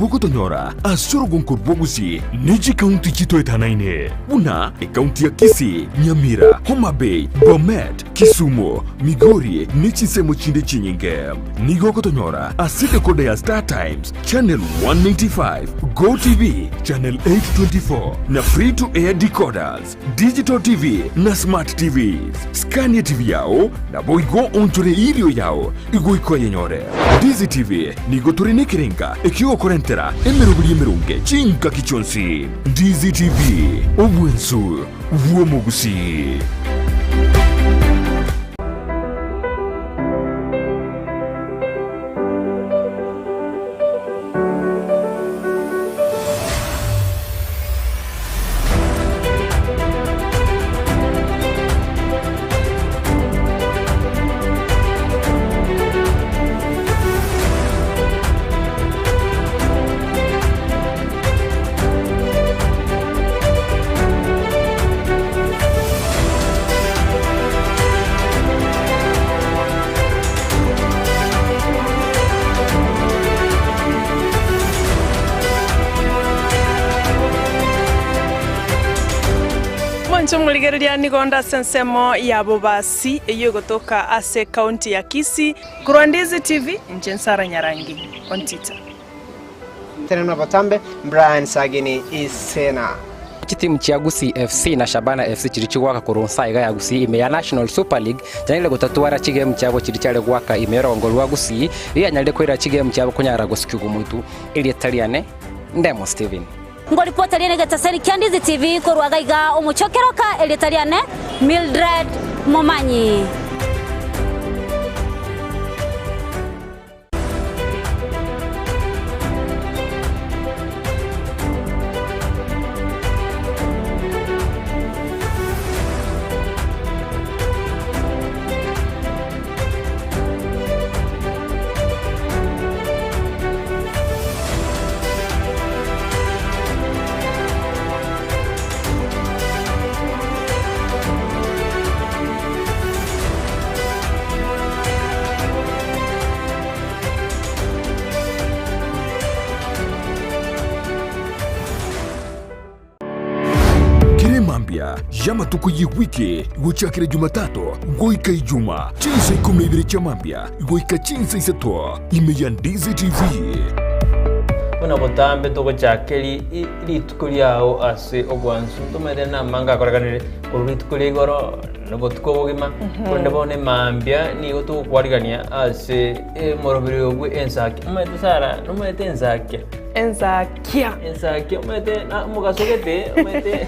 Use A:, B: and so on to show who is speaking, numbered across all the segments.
A: Nabo ogotonyora ase orogonko rwa Gusii ne chikaunti chitoetanaine buna ekaunti ya Kisii, Nyamira, Homa Bay, Bomet, Kisumu, Migori ne chinsemo chinde chinyinge. Nigo ogotonyora ase decoder ya Star Times, Channel 195, Go TV, Channel 824 na Free to Air decoders, Digital TV na Smart TVs. Scan TV yao naboigo onchore erio yao igoika oyenyore. Ndizi TV nigo tore nekerenga ekiogokorentera emeroberi emeronge chingaki chionsi. Ndizi TV, obwensu bw'omogusii.
B: Mwanche omorigereria nigo onde ase ensemo ya Bobasi eyio egotoka ase ekaunti ya Kisii. Korwa Ndizi TV, inche Nsara Nyarangi Ontita.
C: Tenena botambe, Brian Sagini Isena.
D: Chitimu chia Gusii FC na Shabana FC chiria chigoaka korwa nsa iga ya Gusii ime ya National Super League chianyarire gotatwara chigemu chiabo chiria chiare goaka ime y'orogongo rwa Gusii rianyarire koira chigemu chiabo konyara gosikigwa motu. Erieta riane Ndemo Stephen.
E: Ngoripota riane egetaseri kia Ndizi TV korwa gaiga omochie o Keroka erieta riane Mildred Momanyi.
A: Kera emambia y'amatuko y'ewiki gochakera Jumatatu goika Ijuma, chinsa ikomi na ibere chia mambia goika chinsa isato, ime ya Ndizi TV.
F: Buna botambe togochaka rituko riao ase obwansu, ntomaete namanga akorekanire korwa rituko ria igoro na obotuko obogima, korende bono emambia nigo togokwarigania ase omoroberi obwe ensaki. Omanyete Sarah, nomanyete ensakia?
B: Ensakia.
F: Ensakia omanyete na omogaso gete, omanyete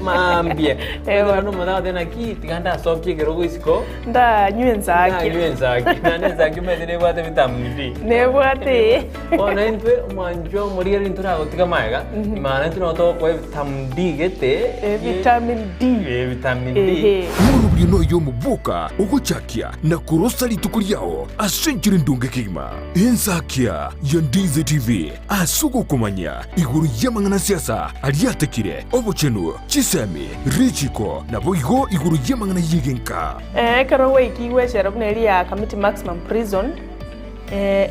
F: mambia.
B: Eeh.
F: Omanyete omonto agoteba naki tiga ndasokie ekerogo isiko,
B: Ndanywe ensakia.
F: ndanywe ensakia. Naende ensakia omanyete nebwate vitamin D.
B: Nebwate ee.
F: Bono intwe omwanchwa omorigereria ntoragotiga magega, maana intwe nabo togokoa evitamin D gete,
B: Eh, vitamin D.
F: Eh, vitamin D.
B: Ehe.
A: Omorobio noyo omoboka ogochakia na korosa rituko riao ase enchera endonge kegima. Ensakia ya Ndizi TV ase ogokomanya igoro y'amang'ana siasa aria atekire, obochenu, chisemi, richiko, naboigo igoro y'amang'ana y'egenka.
B: Ekero gwaikigwe echela buna eria ya Kamiti Maximum Prison,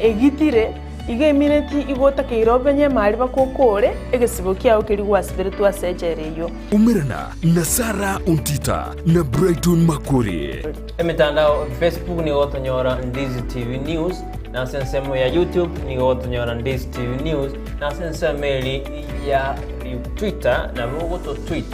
B: egitire, igo emineti igo otakeire obenye emari bakokore egesibo kiao keria gwasiberetwe ase echela eyio.
A: Umerana na Sarah Ontita na Brighton Makori.
F: Emetandao Facebook nigo ogotonyora Ndizi TV News, na ase ensemo ya YouTube nigo ogotonyora Ndizi TV News, na ase ensemo eri ya Twitter nabo ogototweet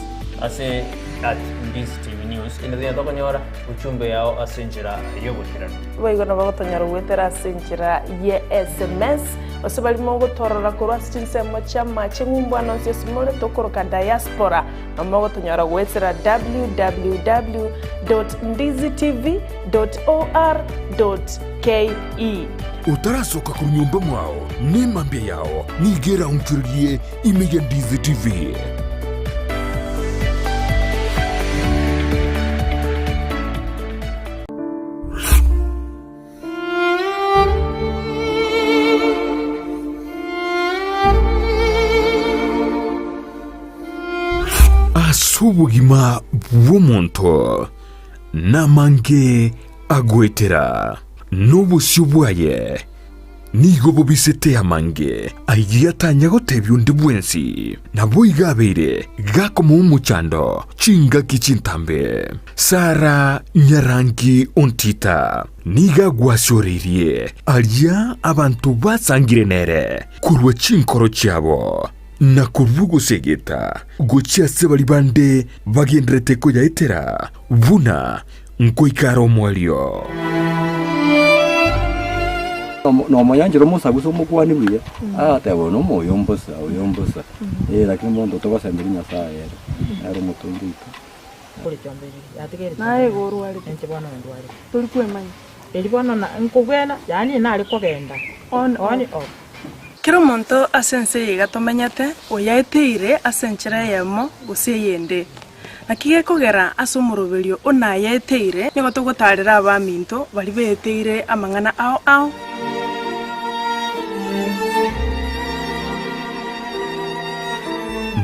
F: ase at Ndizi TV News. Inde tonya tokonyora ujumbe yao ase enchera y'oboikeranu.
B: Boigo nabo gotonyora goetera ase enchera ye sms, gose baria mogotorora korwa ase chinsemo chi'amache ng'umbu ande onsi ase more tokoroka diaspora, nabo mogotonyora goetera www dot ndizitv dot or dot ke.
A: Otarasoka korwa nyomba mwao, nemambia yao nigo eraonchorerie ime ya Ndizi TV. Ase obogima bw'omonto namange agoetera, na obosio bwaye. Nigo bobisete amange ayio atanya gotebia onde bwensi, naboigo abeire gakomoa omochando chingaki chintambe. Sara Nyarangi Ontita nigo agwasioreirie aria abanto basangire nere korwa chinkoro chiabo, na korwa ogosegeta gochia ase baria bande bagendererete koyaetera buna nkoika are omoerio.
G: Nomoyanchera omosagusa omokuani buya, agateba oyo nomoyo mbosa, oyo mbosa. Eh, lakini bono togosemeria Nyasaye ere, nere omotongi oito.
B: Naye igo orwarete, tori kwemanya. On off. Kera omonto ase ense eye iga tomenyete, oyaeteire ase enchera eyemo gose eyende. Naki gekogera ase omoroberio o nayaeteire, nigo togotaarera abaminto baria beeteire amang'ana ao ao.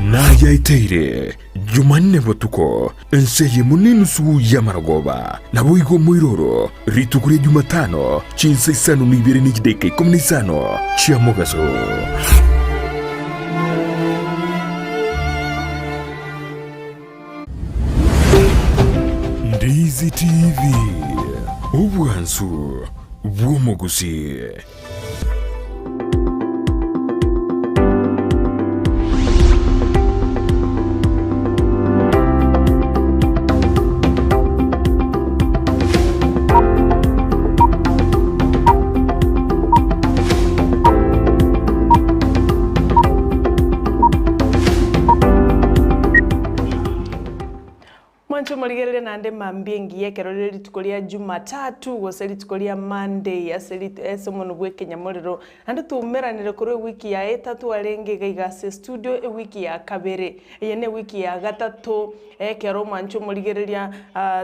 A: Nayaeteire Jumanne botuko, ense eyemo nenusu y'amarogoba, naboigo omoiroro, rituko ria Jumatano, chinsa isano na ibere ne chidaeka ikomi na isano chia mogaso. Ndizi TV, obwansu bw'omogusii.
B: Mwanche omorigereria naende mambia engiya ekero rire rituko ria Jumatatu gose rituko ria Monday ase rit ase omonwe bwa ekenyamorero. Naende twaumeranire korwa ewiki ya etato arenge iga iga ase estudio ewiki ya kabere. Eye ne ewiki ya gatato ekero mwanche omorigereria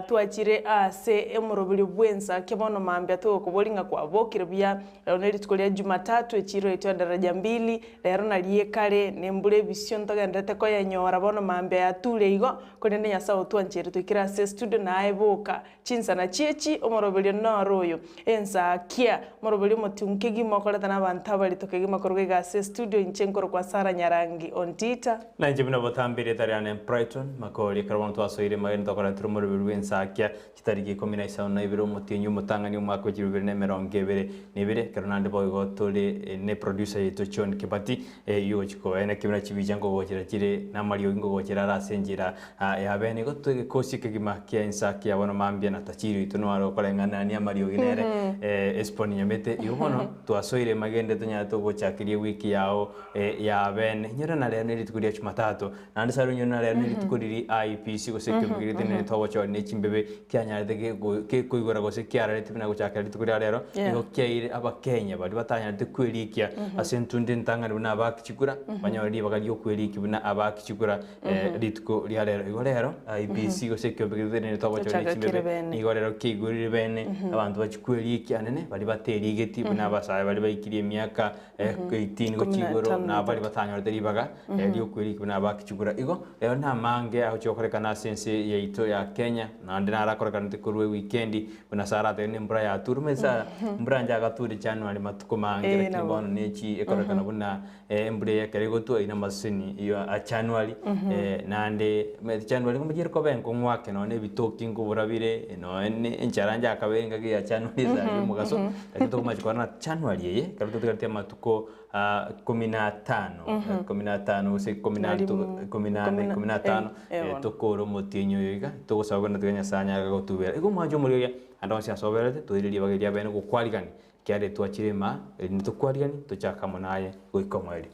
B: twachire ase omoroberio bw'ensa bono mambia togokoboria ng'a kwabokire buya, rero ne rituko ria Jumatatu echiro yaito ya daraja mbili, rero nario ekare nembura ebisio ntogendererete koyenyora bono mambia yature igo. Korende Nyasae otwancheire toikere ase estudio naye boka. Chinsana chi'echi, omoroberio noro oyo, Ensakia, omoroberio omotiungu kegima okoreta nabanto abarito kegima koruga iga ase estudio inche nkorokwa Sarah Nyarangi Ontita.
F: Na inche buna botambe erieta riane Brighton Makori, ekero bono twasoire mageni twakoretire omoroberio bw'ensakia chitariki ikomi na isano na ibere omotienyi omotang'ani omwaka o chilifu ibere na emerongo ebere na ibere, ekero naende boigo tore ne producer yaito John Kibati. Eyio gochia koena kebuna chibicha nkogochera chire, na amariogi nkogochera are ase enchera ya bene. Igo togekosia kegima kia insa kia bono mambia na tachiri oito noare okoreng'anania amariogi nere esiponi nyamete. Igo bono twasoire magende tonyare togochakeria ewiki yao ya bene. Inyore na rero ne rituko ria Jumatatu, naende saro inyore na rero ne rituko riria IEBC gose ekeombe keria getenenete obochori ne chimbebe kianyarete koigora gose kiararete buna gochakera rituko ria rero, nigo kiaire Abakenya baria batanyarete kwerikia ase entunde entang'ani buna abaaki chikura, banyore ribaga riokwerikia buna abaaki chikura rituko ria rero. Igo rero IEBC gose ekeombe keria getenenete obochori ne chimbebe nigo rero kiaigorire bene abanto bachie kwerikia anene baria baterigeti buna abasae baria baikirie emiaka 18 gochia igoro na baria batanyorete ribaga riokwerikia buna abaaki chikura. Igo rero namange agochia gokorekana ase ense yaito ya Kenya, naende narakorekanete korwa ewikendi buna Sarah atebire na embura yature, omanyete Sarah embura nchagature January matuko mange lakini bono nechi ekorekana buna embura eye ekero egotwa eywo namaseseni eywo a January naende omanyete January nigo ere koba enkong'u ake nonye na ebitoki nkobura bire nonye na enchara nchakabere engaki ya January ase aywo omogaso, lakini tokomacha korora ng'a January eye ekero totigareti amatuko ikomi na atano, ikomi na atano gose ikomi na ikomi na ane, ikomi na atano, tokore omotienyi oyo iga, togosaba buna tiga Nyasaye anyare gotubera. Igo omwancho omoriogi oria, ande onsi ase oberete, toire ribaga eria abene gokwarigania, ekiagera etwachire imaa, erinde tokwariganie, tochake amo naye goika omoerio.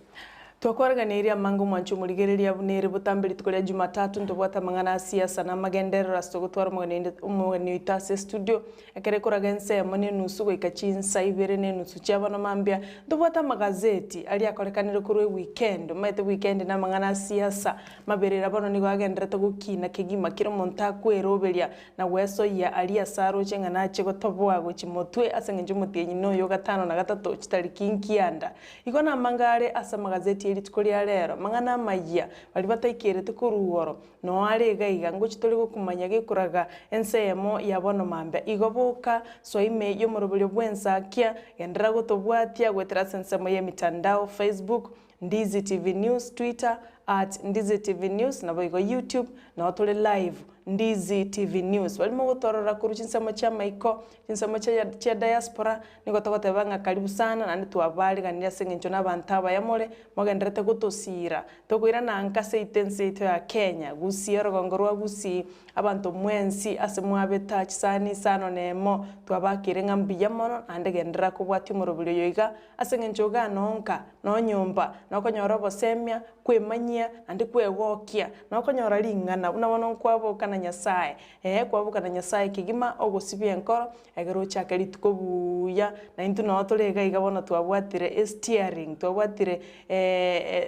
B: Twakwariganirie amange omwancho omorigereria buna ere botambe rituko ria Jumatatu ntobwate amang'ana a siasa na amagenderero ase togotwara omogeni omogeni oito ase estudio Ekero ekoraga ensemo nenusu goika chinsa ibere nenusu chia bono mambia, ntobwate amagazeti aria akorekanire korwa ewikendi. Omanyete weekend namang'ana a siasa, maberera bono nigo agenderete gokina kegima kera omonto akweroberia na gwesoyia aria ase aroche ng'a nache gotoboa gochia motwe ase eng'encho omotienyi noyo o gatano na gatato chitariki nkianda. Igo namange are ase amagazeti. amagazeti erituko ria rero, amang'ana amayia, baria bataikerete korwa igoro, noo are iga iga, ngochi tore gokumanya gekoraga ense eyemo ya bono mambia. Igo boka, soa ime y'omoroberio bw'ensakia, genderera gotobwatia goetera ase ensemo y'emitandao, Facebook, Ndizi TV News, Twitter, at Ndizi TV News, naboigo YouTube, nao tore live, Ndizi TV News. Baria mogotorora korwa chinsemo chi'amaiko, chinsemo chia chia diaspora, nigo togoteba ng'a karibu sana naende twabaariganirie ase eng'encho na abanto abaya more, mogendererete gotosiira. Tokoirana nka seito ense yaito ya Kenya, Gusii, orogongo rwa Gusii, abanto mwensi ase mwabeta chisani isano na emo, twabakeire ng'a mbuya mono, naende genderera kobwatia omoroberi oyo iga, Ase engencho iga nonka, nonyomba, nokonyora obosemia, kwemanyia, naende kwegokia, nokonyora ring'ana, buna bono nkwaboka na Nyasae, ee, kwaboka na Nyasae kegima, ogosibia enkoro, ekero ochake rituko buuya, na intwe noo tore iga iga bono twabwatire esteering, twabwatire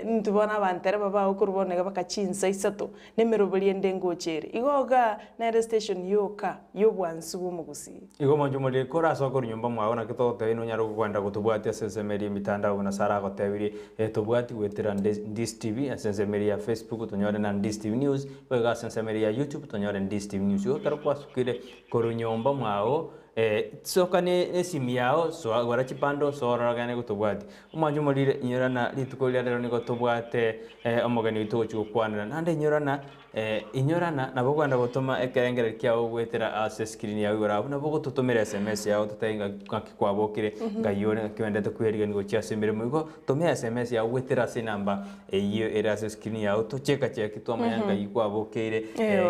B: intwe bono abantereba bao korwa bono iga mpaka chinsa isato, na emeroberi ende ngocha ere. Igo igaa nere station yoka ya obwansu bwa omogusii.
H: Igo omonche omoriri kore ase okorwa nyomba mwao, naki togotebia nonyare gokogenda gotobwatia ase ensemo eria emitandao buna Sara agotebirie, eh, tobwati goetera Ndisi TV ase ensemo eria ya Facebook tonyore na Ndisi TV News, boigo ase ensemo eria ya YouTube tonyore Ndisi TV News. Igo ekero kwasukire korwa nyomba mwao, eh, soka ne esimi yao, soa gora chibundles soa ororo ogende gotobwatia. Omwancho omoriri inyora na rituko riria rero nigo tobwate omogeni oito ogochia gokwanera, naende inyora na Inyora na nabo okogenda gotoma ekerengererio kiao goetera ase escreen yao igoro abwo, nabo ogototomera sms yao ototebi ng'a ng'aki kwabokire, ng'ai ore, ng'aki oendete kwerigeria gochia ase emeremo. Igo tomia sms yao goetera ase enamba eyio ere ase escreen yao tocheka cheki twamanya ng'ai kwabokeire,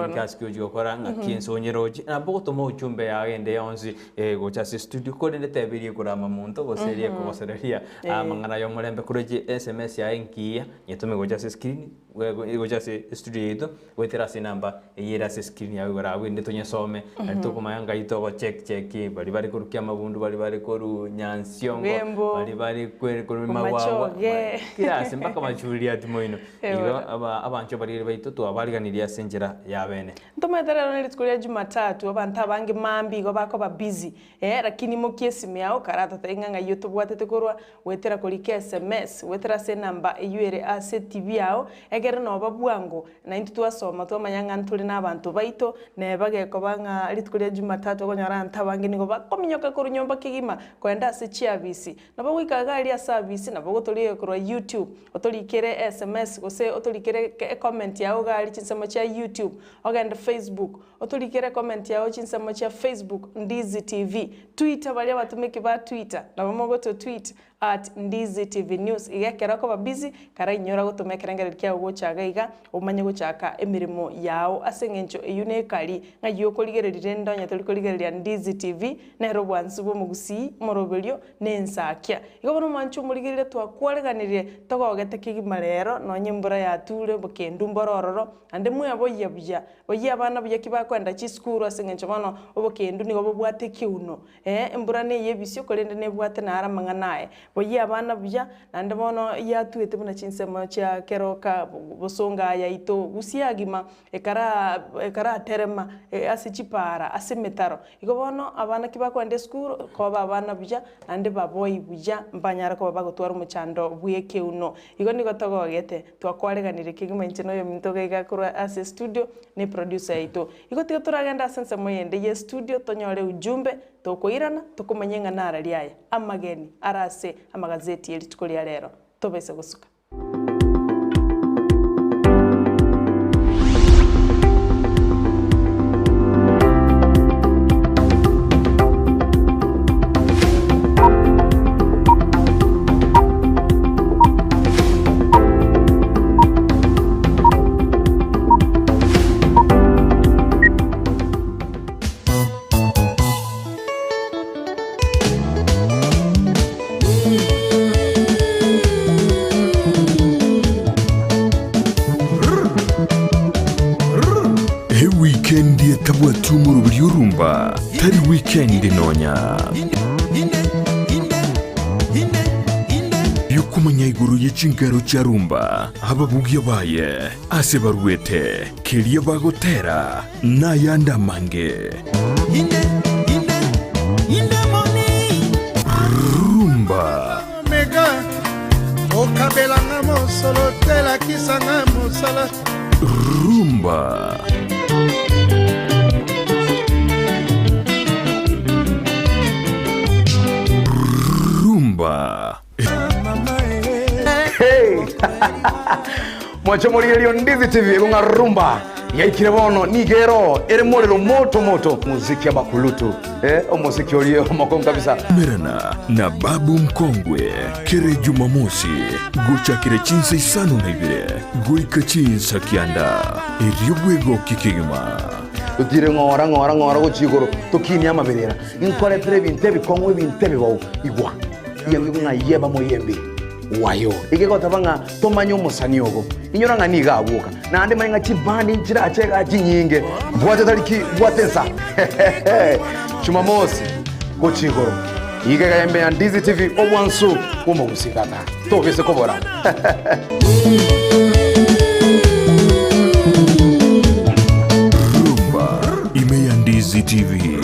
H: ng'asi ki ochia gokora, ng'aki ense onyeroche, nabo ogotoma ujumbe yao ende yonsi gocha ase estudio korende teba eria ekorama monto gose eria ekogosereria amang'ana ya omorembe korwa echi sms yaye engiya, nyetome gocha ase escreen. Gocha ase estudio yaito goetera ase enamba eyio ere ase escreen yao igoro abwo erinde tonyesome naende tokomanya ngai togo check check baria bare korwa Kiamabundu baria bare korwa Nyansiongo
B: Bembo,
H: baria bare kwe korwa Magwagwa
B: Machoge.
H: kera ase mpaka Machuliati moino. Igo
B: Eeh.
H: aba abanchwa baria baito twabariganirie ase enchera ya bene.
B: Ntomanyete rero ne rituko ria Jumatatu abanto abange mambia igo bakoba busy eh, lakini imokia esimi yao karatotebie ng'a ng'ai otobwatete korwa Goetera korika sms, goetera ase enamba eyio ere ase TV yao, egere noba bwango, na intwe twasoma twamanya ng'a ntore na abanto baito, neba gekoba ng'a rituko ria Jumatatu okonyora abanto abange nigo bakominyoka korwa nyomba kegima kogenda ase chiabisi. Nabo goika iga aria ase abisi nabo ogotorigia korwa YouTube, otorikere sms gose otorikere ecomment yao iga aria chinsemo chia YouTube, ogende Facebook, Otorikere comment yao chinsemo chia Facebook Ndizi TV, Twitter baria abatumiki ba Twitter nabo mogoto tweet at Ndizi TV News iga ekero okoba busy karainyora gotoma ekerengererio kiao gocha iga iga omanye gochaka emeremo yao ase eng'encho eyio nekari ng'ai okorigereria rende onye tori korigereria Ndizi TV nere obwansu bwa omogusii omoroberio na ensakia. Igo bono omwanchi omorigereria twakwareganirie togogete kegima rero nonye embura yature obokendu mboro ororo naende mweboyia buya Oyio abana buya ki bakoenda chisukuru ase engencho bono obokendu nigo bobwate ekiuno, ee, embura neye ebisio korende nebwate naro amang'ana aye. Boyie abana buya, naende bono yatuete buna chinsemo chia keroka bosongo aya yaito gusii agima ekara ekaraterema ase chipara ase emetaro. Igo bono abana ki bakoenda esukuru koba abana buya naende baboi buya mbanyare koba bagotwara omochando bw'ekeuno. Igo nigo togogete. Twakwareganirie kegima inche na oyominto iga iga korwa ase estudio ne producer yaito. Igo tiga toragende ase ensemo eyende ye estudio tonyore ujumbe tokoirana tokomanya ing'a narari aya amageni are ase amagazeti ye rituko ria rero. Tobaisa gosuka.
A: Ewikendi etabwati omoroberi orumba tari wikendi nonya. Biokomanya igoro ye chingero chia rumba, ababugia baye, ase baruete, keria bagotera, na ayande amange. Rumba.
I: mosolo te lakisa nga mosala.
A: Rumba. Rumba.
J: Hey! Mwanche morigererio Ndizi TV ng'a rumba yaikire bono nigo ero ere morero moto moto muziki amakulutu eh, omosiki orie omokongu kabisa.
A: Merana na Babu Mkongwe kere Jumamosi gochakire chinsa isano na ibere goika chinsa kianda erio bwegoki kegima.
J: Totire ng'ora ng'ora ng'ora gochia igoro tokinie amaberera inkoretere ebinto ebikong'u ebinto ebibou igwa Yembi ng'a yeba moyembi wayo. Egegoteba ng'a tomanye omosani ogo. Inyora ng'a nigo abwoka. Naende manye ng'a chibandi nchirache igaa chinyinge. Bwate tariki, bwate ensa. Jumamosi gochia igoro. Iga iga embe ya Ndizi TV obwansu bw'omogusii tata. Tobise kobora.
A: Rumba ime ya Ndizi TV.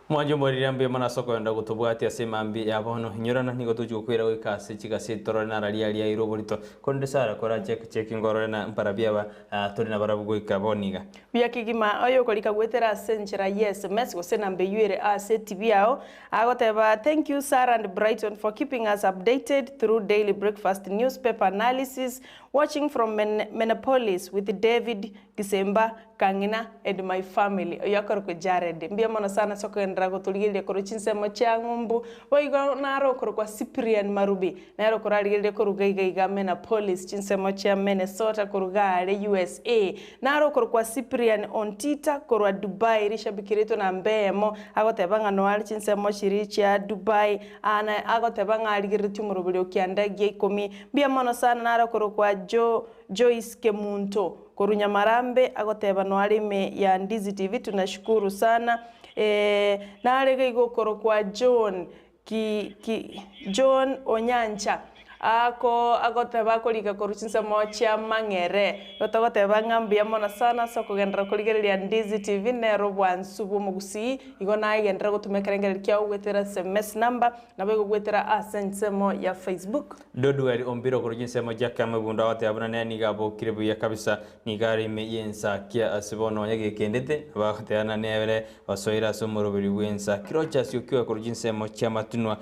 H: Mwanche omoriri mbuya mono ase okoenda gotobwatia ase emambia ya bono. Inyorana nigo tochi gokwera goika ase chigaseti torore nararia aria aire oborito. Korende Sara korache cheki ngorore na mbarabio aba tore nabarabwo goika bono iga.
B: Buya kegima oyokorika goetera ase enchera ye sms gose enamba eyio ere ase etibi yao, agoteba Thank you Sarah and Brighton for keeping us updated through daily breakfast newspaper analysis, watching from Minneapolis with David Gisemba Kang'ina and my family. Oyio akorokwa Jared. Mbuya mono sana ase okogenderera gotorigereria korwa chinsemo chia ng'umbu. Boigo naro okorokwa Cyprian Marubi, nere okorarigereria korwa iga iga Minneapolis, chinsemo chia Minnesota korwa iga are USA. Naro okorokwa Cyprian Ontita korwa Dubai, rishabiki riaito namba eyemo, agoteba ng'a noare chinsemo chiria chia Dubai, aa naye agoteba ng'a arigereretie omoroberi o kianda gia ikomi. Mbuya mono sana naro okorokwa Joe Joyce Kemunto korwa Nyamarambe agoteba noare ime ya Ndizi TV tunashukuru sana eeh nare iga igo okorokwa John ki ki John Onyancha ako agoteba akorika korwa chinsemo chia Mang'ere igo togoteba ng'a mbuya mono sana ase okogenderera korigereria Ndizi TV nere obwansu bwa omogusii igo naye genderera gotuma ekerengererio kiago goetera sms number Nabo egogwetera ase ensemo ya Facebook.
H: Dodwell ombire okorwa chinsemo chia Kiamabundu agoteba buna nere nigo abokire buya kabisa, nigo are ime y'ensakia ase bono onye gekendete, nabo agoteba na nere osoire ase omoroberi bw'ensa. Kirochasi okiwe korwa chinsemo chi'amatunwa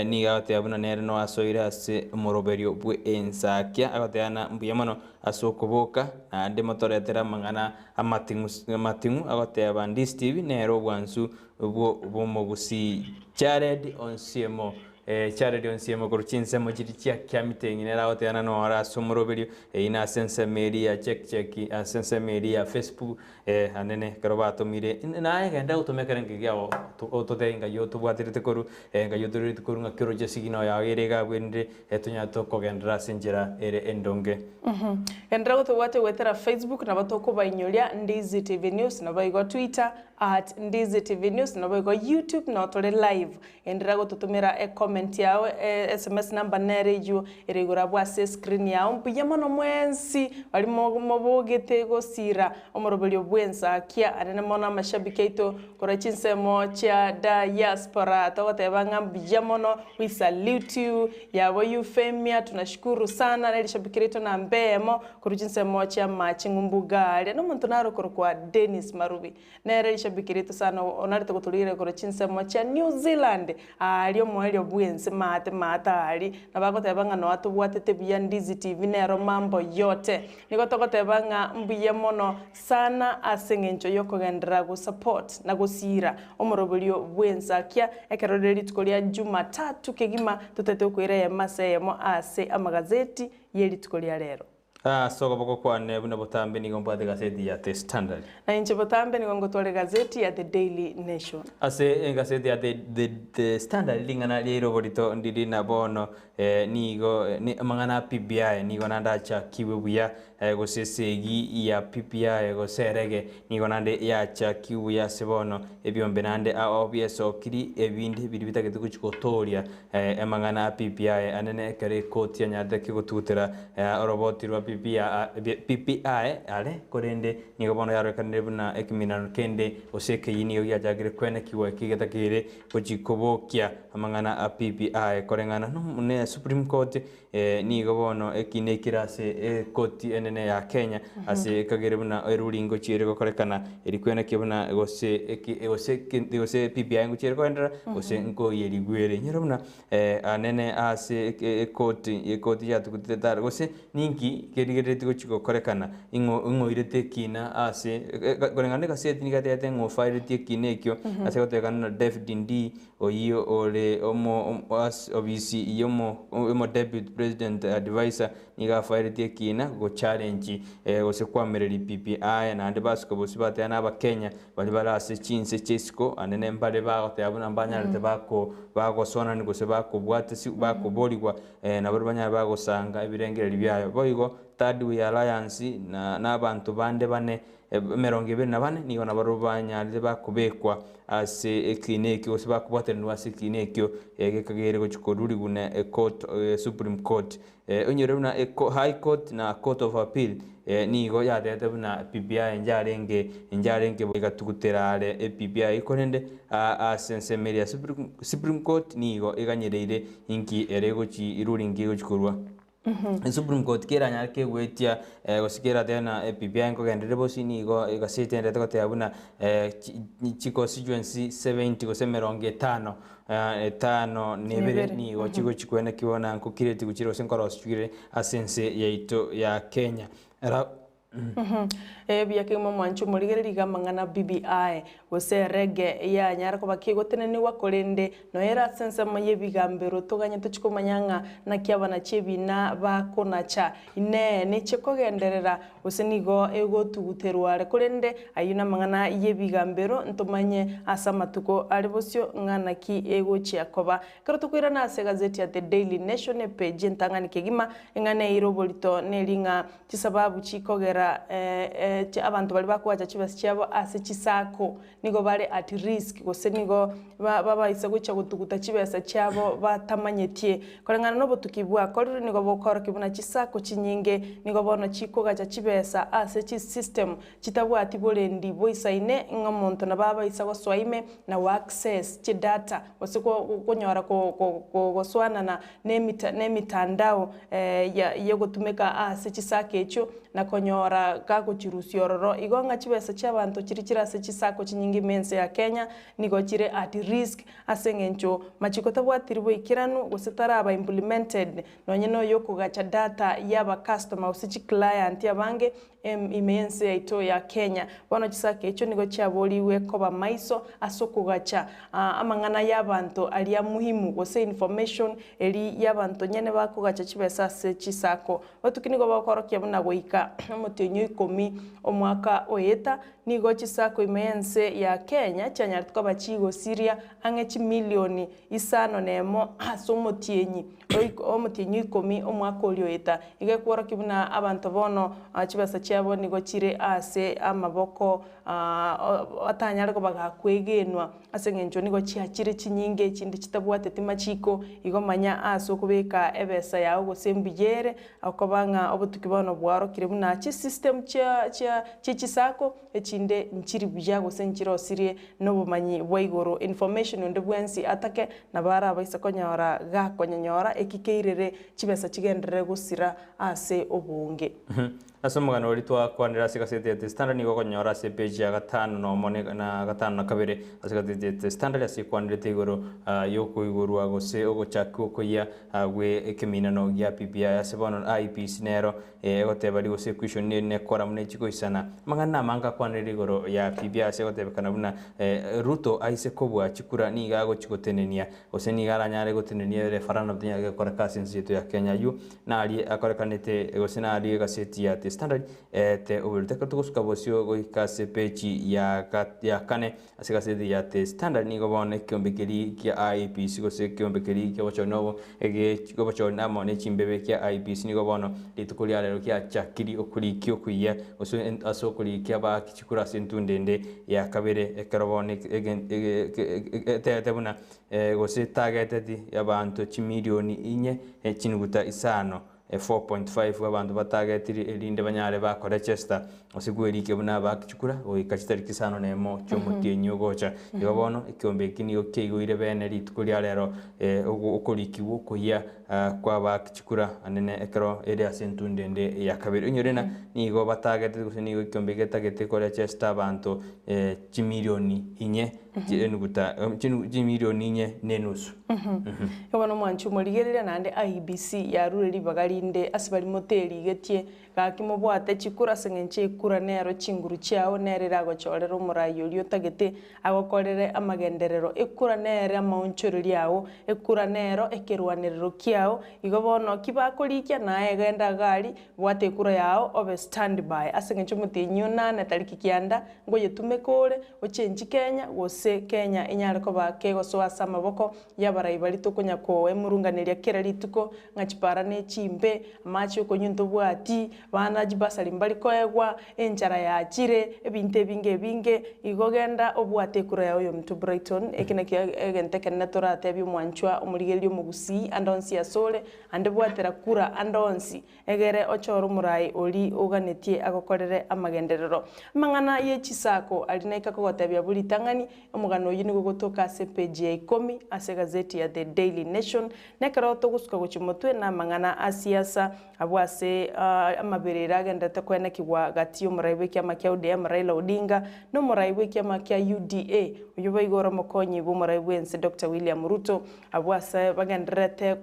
H: nigo agoteba buna nere no asoire ase omoroberio bw'ensakia, agoteba na mbuya mono ase okoboka, naende motoretere amang'ana amating'u amating'u agoteba Ndisi TV nere obwansu bw'omogusii Jared Onsiemo Jared Onsiemo korwa chinsemo chiria chia Kiamiteng'i nere agoteana noro ase omoroberio eyio na ase ensemo eria ya Chek Chek ase ensemo eria ya Facebook anene ekero batomire naye genda gotoma ekerengo kiago ototebie ngai otobwaterete korwa ngai otorerete korwa ng'aki oroche signal yago ere iga abwenire tonyare tokogenderera ase enchera ere endonge.
B: Genderera gotobwatia goetera Facebook nabo tokobainyoria Ndizi TV News naboigo Twitter At Ndizi TV News naboigo YouTube noo tore live. Enderera gototomera ecomment yao SMS number nere eyio ere igoro abwo ase escreen yao. Mbuya mono mwensi baria mobogete gosira omoroberio bw'ensakia anene mono amashabiki aito korwa chinsemo chia diaspora togoteba ng'a mbuya mono we salute you yabo Euphemia tunashukuru sana ne rishabiki riaito namba eyemo Korwa chinsemo chi'amache ng'umbu garia, nomonto nare okorokwa Dennis Marubi, nere rishabiki riaito sana onarete gotorigereria korwa chinsemo chia New Zealand, aaria omoerio bw'ense maate maate aaria, nabo agoteba ng'a noa tobwatete buya Ndizi TV nero mambo yote. Nigo togoteba ng'a mbuya mono sana ase eng'encho y'okogenderera gosupport na gosiira omoroberio bw'ensakia ekero rire rituko ria Jumatatu kegima totete okoira eyemo ase eyemo ase amagazeti ye rituko ria rero.
H: Ase okoboko kwane buna botambe nigo mbwate egaseti ya The Standard.
B: Na inche botambe nigo ngotwara egazeti ya The Daily Nation.
H: Ase egaseti ya The, The, The Standard ring'ana riaire oborito ndiri na bono nigo amang'ana a BBI nigo naende achakigwe buya. Gose esegi ya PPI gose erege nigo naende yachakigwe buya ase bono ebiombe naende ao biesokiri ebinde biria bitagete gochia gotoria amang'ana a PPI anene ekero ekoti yanyarete ki gotugutera oroboti rwa PPI are korende nigo bono yarorekanire buna ekeminano kende gose ekeyia nigo giachakire kwenekigwa eki getakeire gochia kobokia amang'ana a PPI koreng'ana ne Supreme Court Nigo bono ekina ekere ase ekoti enene ya Kenya ase ekagere buna erulingo chiere gokorekana eri kwenekia buna gose eki gose gose BBI ngochia ere koenderera gose nkoiyerigwa ere. Inyora buna anene ase ekoti ekoti yatugutete tari gose ninki kerigereretie gochia gokorekana ing'o ing'oirete ekina ase koreng'ana na egaseti nigo yatebete ng'a ofaeretie ekina ekio ase gotebekana na David Ndii Oyio ore omo ase obisi y'omo Deputy President Advisor nigo afaeretie ekiina go challenge gose koamereria BBI naende basuka bosio bateba na abakenya baria bare ase chinse chia isiko anene mbare bagoteba buna mbanyarete bako bagosonani gose bakobwatesi bakoborigwa nabo banyare bagosanga ebirengererio biaye. Boigo Third Way Alliance na na abanto bande bane emerongo ebere na bane nigo nabarobwo banyarire bakobekwa ase ekiina ekio gose bakobwatanigwa ase ekiina ekio gekagere gochia korurigwa na ecourt supreme court. Onyore buna high court na court of appeal nigo yatebete buna BBI njarenge njarenge egatugutera are eBBI korende ase ensemo eria supreme court nigo eganyereire inki ere gochi ruling ki egochi korwa. Supreme Court keranyare kegwetia gose keratebe na BBI nkogenderere bosi nigo egaseti endete goteba buna chi constituency 70 gose emerongo etano etano na ebere nigo chigochi kwenekigwa na nkokireti gochire gose nkorosichire ase ense yaito ya Kenya.
B: Ebiya kegima omwanche omorigereria iga amang'ana BBI, gose reggae yanyara koba kegotenenigwa korende nonya ere ase ensemo y'ebigambero toganye tochie komanya ng'a naki abanachi ebina bakonacha. Inee! Nechie kogenderera gose nigo egotuguterwa are? Korende ayio namang'ana y'ebigambero ntomanye ase amatuko are bosio ng'a naki egochia koba. Ekero tokoirana ase egazeti ya The Daily Nation epeji entang'ani kegima, eng'ana eire oborito neri ng'a Chisababu chikogera abanto baria bakoacha chibesa chiabo ase chisako nigo bare at risk gose nigo babaisa gochia gotuguta chibesa chiabo batamanyetie. Koreng'ana na obotuki bwakorirwe nigo bokoorokia buna chisako chinyinge nigo bono chikogacha chibesa ase chisystem chitabwati borendi boisaine ng'a omonto nabo abaisa gosoa ime na go access chidata gose konyora gosoanana na emitandao y'ogotumeka ase chisako echio na konyora gagochirusia ororo. Igo ng'a chibesa chi'abanto chiria chire ase chisako chinyinge ime ense ya Kenya nigo chire at risk ase eng'encho machiko tabwatiri boikeranu gose taraba implemented nonye na oyokogacha data y'abacustomer gose chiclient abange ime y'ense yaito ya Kenya. Bono chisako echio nigo chiaborigwe koba maiso ase okogacha amang'ana y'abanto aria muhimu gose information eri y'abanto nyene bakogacha chibesa ase chisako. Botuki nigo bokorokia buna goika omotienyi o ikomi omwaka oeta nigo chisako ime y'ense ya Kenya chianyarete koba chigosiria ang'e chimilioni isano nemo ase omotienyi omotienyi o ikomi omwaka oria oeta. Iga ekworokia buna abanto bono chibesa chiabo nigo chire ase amaboko batanyare koba gakwegenwa ase eng'encho nigo chiachire chinyinge echinde chitabwateti machiko, igo manya ase okobeka ebesa yao gose mbuya ere, okoba ng'a obotuki bono bwarokire buna chisystem chia chia chie chisako echinde nchiri buya gose nchirosirie nobomanyi bwa igoro, information onde bwensi atake nabo arabaise konyora gakonyenyora eki keirere chibesa chigenderere gosira ase obonge.
H: Ase omogano oria twakwanire ase egaseti ya The Standard nigo okonyora ase epeji ya gatano na omo na gatano na kabere ase egaseti ya The Standard ase ekwanerete igoro y'okoigorwa gose ogochakigwa okoyia gwe ekeminano gia BBI ase bono IEBC nero egoteba rigose equation neri nekora buna echikoisana. Amang'ana namange akwanire igoro ya BBI ase egotebekana buna Ruto aise kobua chikura nigo agochi gotenenia Gose nigo aranyare gotenenia referendum tenyare gokoreka ase ense yaito ya Kenya. Ayio narie akorekanete gose narie egaseti ya The. The Standard eete oborito. Ekero togosuka bosio goika ase epeji ya ya kane ase egaseti ya The Standard nigo bono ekeombe keria kia IEBC gose ekeombe keria kia obochori nobo obochori amo ne chimbebe kia IEBC nigo bono rituko ria rero giachakiri okorikia okuya gose ase okorikia abaaki chikura ase entunda ende ya kabere ekero bono etebete buna gose etageteti abanto chimilioni inye ne chinuguta isano, 4.5, abanto batagetiri erinde banyare bakorechesta gose kwerikia buna abaaki chikura goika chitariki isano na emo chi'omotienyi ogocha. Igo bono ekeombe eki nigo kiaigoire bene rituko ria rero okorikigwa okoyia kw'abaaki chikura anene ekero ere ase entunda ende ya kabere. Onyore ng'a nigo batageteti gose nigo ekeombe getagete korechesta abanto chimilioni inye Enuguta chimilioni inye na enusu.
B: Igo bono mwanche omorigereria naende IEBC yarure ribaga rinde ase baria moterigetie, gaki mobwate chikura ase eng'encho ekura nero chinguru chiao nere eragochorere omorai oria otagete agokorere amagenderero, ekura nere amaonchoreria ao, ekura nero ekerwanerero kiao, igo bono ki bakorikia naye genda iga aria bwata ekura yao obe standby ase eng'encho omotienyi onane tariki kianda Ngoyetumeka ore, ochenchi Kenya, gose Kenya enyare koba kegosoa ase amaboko y'abarai baria tokonya koemurunganeria kera rituko, ng'a chipara ne chimbe, amache okonywa ntobwati, bana chibasari mbari koegwa, enchara yachire, ebinto ebinge ebinge, igo genda obwate ekura yao y'omonto Brighton, eke nakio egento ekenene toratebie omwanchwa omorigereria omogusii ande onsi asore, ande bwatera kura ande onsi. Egere ochore omorai oria oganetie agokorere amagenderero. Amang'ana ye chisako aria naika kogotebia bo ritang'ani, omogano oyio nigo ogotoka ase epeji ya ikomi ase egazeti ya The Daily Nation, na ekero togosuka gochia motwe namang'ana a siasa abwo ase amaberero agenderete koenekigwa gati y'omorai bw'ekiama kia ODM Raila Odinga na omorai bw'ekiama kia UDA oyio boigo ore omokonyi bw'omorai bw'ense Doctor William Ruto. Abwo ase bagendererete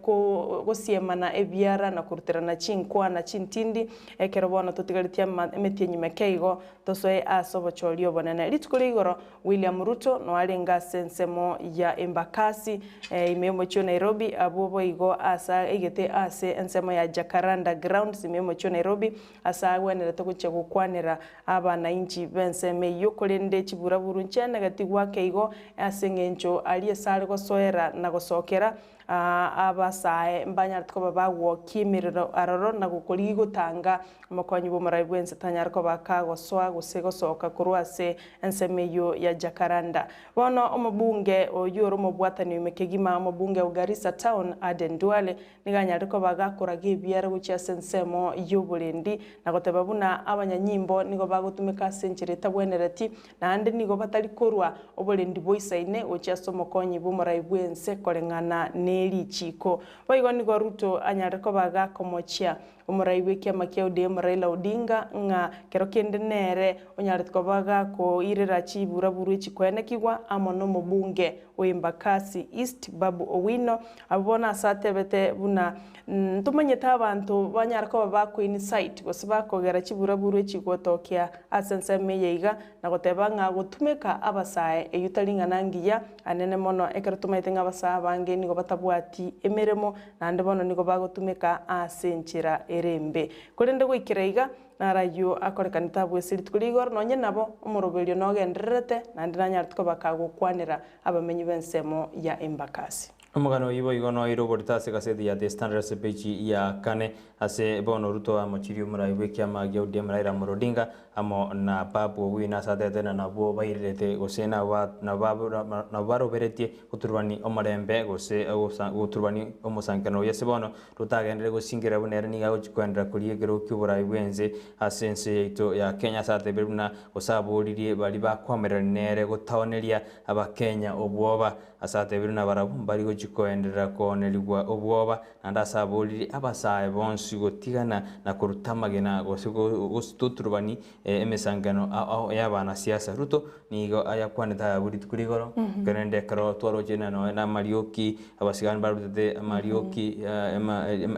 B: gosiemana ebiara na koruterana chinkwana chintindi, ekero bono totigaretie emetienyi meke igo, tosoe ase obochori obonene. Rituko ria igoro, William Ruto noarenge ase ensemo ya Embakasi, ime y'omochie o Nairobi, abwo boigo ase aigete ase ensemo ya Jacaranda Grounds ime y'omochie o Nairobi, ase agwenerete gochia gokwanera abanainchi b'ensemo eyio, korende chiburaburu nchianegetigwe ake igo, ase engencho aria ase are gosoera na gosokera, abasae mbanyarete koba bagwokia emerero aroro na gokorigia gotanga omokonyi bw'omorai bw'ense tanyare koba kagosoa gose gosoka korwa ase ensemo eyio ya Jacaranda. Bono omobunge oyio ore omobwatani oime kegima, omobunge o Garissa Town, Aden Duale, Nigo anyare koba gakoraga ebiara gochia ase ensemo y'oborendi, na goteba buna abanyanyimbo nigo bagotumeka ase enchera etabwenereti, naende nigo batari korua oborendi boisaine gochia ase omokonyi bw'omorai bw'ense koreng'ana ne richiiko. Boigo nigo Ruto anyare koba gakomochia omorai bw'ekiama kia ODM Raila Odinga ng'a kero kende nere onyarete koba gakoirera chiburaburu echi koenekigwa amo nomobunge o Embakasi East Babu Owino. Abwo bono ase atebete buna ntomanyete abanto banyare koba bako incite gose bakogera chiburaburu echi gotokia ase ensemo eye iga na goteba ng'a gotumeka abasae eyio tari ng'ana ngiya anene mono ekero tomaete ng'a abasae abange nigo batabwati emeremo naende bono nigo bagotumeka ase enchera ere embe. Korende goikera iga Naro ayio akorekanete abwo ase rituko ria igoro, nonye nabo omoroberio nogendererete, naende nanyarete koba kagokwanera abamenyi b'ensemo ya Embakasi.
H: Omogano oyio boigo noeire oborito ase egaseti ya The Standard ase epeji ya kane. Ase bono Ruto amochirie omorai bw'ekiama gia ODM Raila Amolo Odinga amo na Babu Owino ase atete na nabwo bairerete gose nabo baroberetie goturubani omorembe gose goturubani omosankerano oyio ase bono Rotagenderere gosingerera buna ere nigo agochia koenderera koria ekerogo ki'oboraai bw'ense ase ense yaito ya Kenya ase atebire buna gose aboririe baria bakoamererania nere gotaoneria abakenya obwoba ase atebire buna barabwo mbari gochia koenderera koonerigwa obwoba naende ase aboririe abasae bonsi gotigana na koruta amagena gose goturubani Emesangano ao y'abanasiasa. Ruto nigo ayakwanete aya abwo rituko rigoro, korende ekero twaroche na nonya na amarioki, abasigani barutete amarioki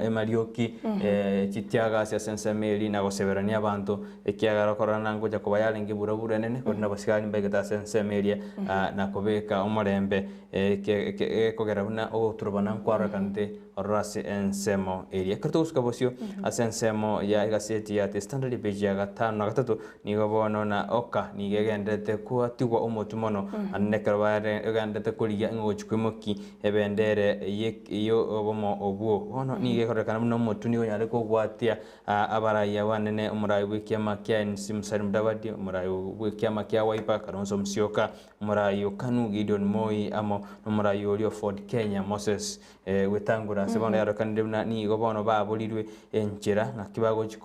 H: amarioki chitiagasi ase ensemo eria na goseberania abanto, ekiagera okorora na ngocha koba yarenge burabura enene, korende abasigani mbaigete ase ensemo eria na kobeka omorembe ekogera buna ogoturubana nkwarorekanete. Ororo ase ensemo eria. Ekero togosuka bosio ase ensemo ya egaseti ya The Standard page ya gatano na gatato, nigo bono na Oka nigo egendererete gwatigwa omotwe mono, naende ekero bare egendererete korigia ng'a ogochia koimokia ebendere ye y'obomo obwo. Bono nigo ekororekana buna omotwe nigo onyare kogwatia abarai abanene, omorai bw'ekiama kia ANC Musalia Mudavadi, omorai bw'ekiama kia Wiper Kalonzo Musyoka, omorai o Kanu Gideon Moi amo nomorai oria o Ford Kenya Moses Gwetangura ase bono yarokanire buna nigo bono baborirwe enchera, ng'aki bagochia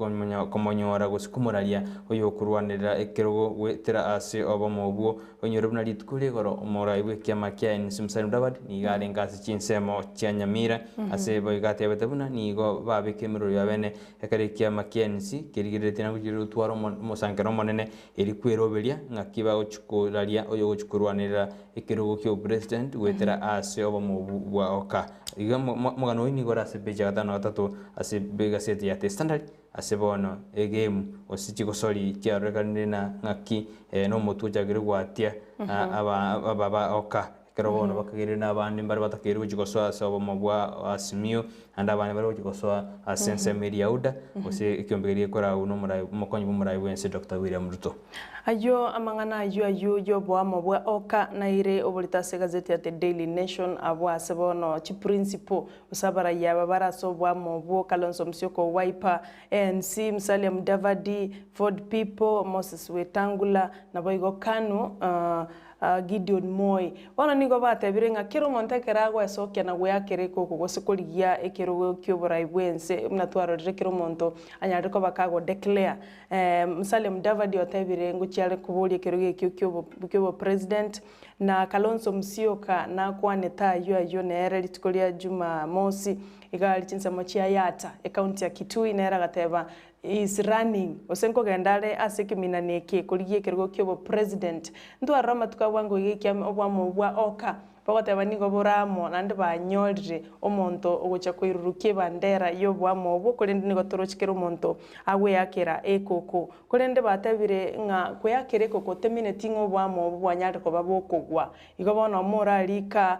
H: komonyora gose komoraria oyokorwanerera ekerogo goetera ase obomo obwo. Oinyore buna rituko rigoro omorai bw'ekiama kia ANC Musalia Mudavadi nigo arenge ase chinsemo chia Nyamira ase boigo atebete buna nigo babeka emeroro yabene ekero ekiama kia ANC kerigereretie na gochia gotwara omosankerero omonene Erio kweroberia ng'aki bagochia koraria oyogochia korwanerera ekerogo ki'obopresident goetera ase obomo obwo bwa oka. Iga omogano oyio nigo ore ase page ya gatano na gatato ase egaseti ya The Standard ase bono egame gose chigosori chiarorekanire na ng'aki nomotwe ochakire gwatia aba aba oka. Ekero bono bakagereire na abande mbare batakeire gochia gosoa ase obomo bwa Azimio, naende abande bare gochia gosoa ase ensemo eria ya UDA, gose ekiombe keria gekoragwa na omorai omokonyi bw'omorai bw'ense Doctor William Ruto.
B: Ayio amang'ana ayio ayio y'oboamo bwa Oka naire oborito ase egazeti ya The Daily Nation abwo ase bono chiprinciple gose abarayia aba bare ase oboamo obwo Kalonzo Musyoka o Wiper, ANC, Musalia Mudavadi, Ford People, Moses Wetangula, naboigo Kanu, Gideon Moi. Bono nigo batebire ng'a kera omonto ekero agoesokia na goeakera ekoko gose korigia ekerogo ki'oborai bw'ense, buna twarorire kera omonto anyarire koba kago declare. Musalia Mudavadi otebire ngochia are koboria ekerogo ekio ki'obo ki'obopresident, na Kalonzo Musyoka nakwanete ayio ayio nere rituko ria Jumamosi, iga aria chinsemo chia Yatta, ecounty ya Kitui, nere agateba Is running, gose nkogenda are ase ekeminani eke korigia ekerogo ki'obopresident. Ntwarore amatuko abwango iga ekiama obwamo obwa oka, bagoteba nigo bore amo naende banyorire omonto ogocha koirurukia ebandera y'oboamo obwo korende nigo toroche kera omonto agweakera ekoko. Korende batebire ng'a kweakera ekoko temineti ng'a oboamo obo bwanyarire koba bokogwa. Igo bono morarika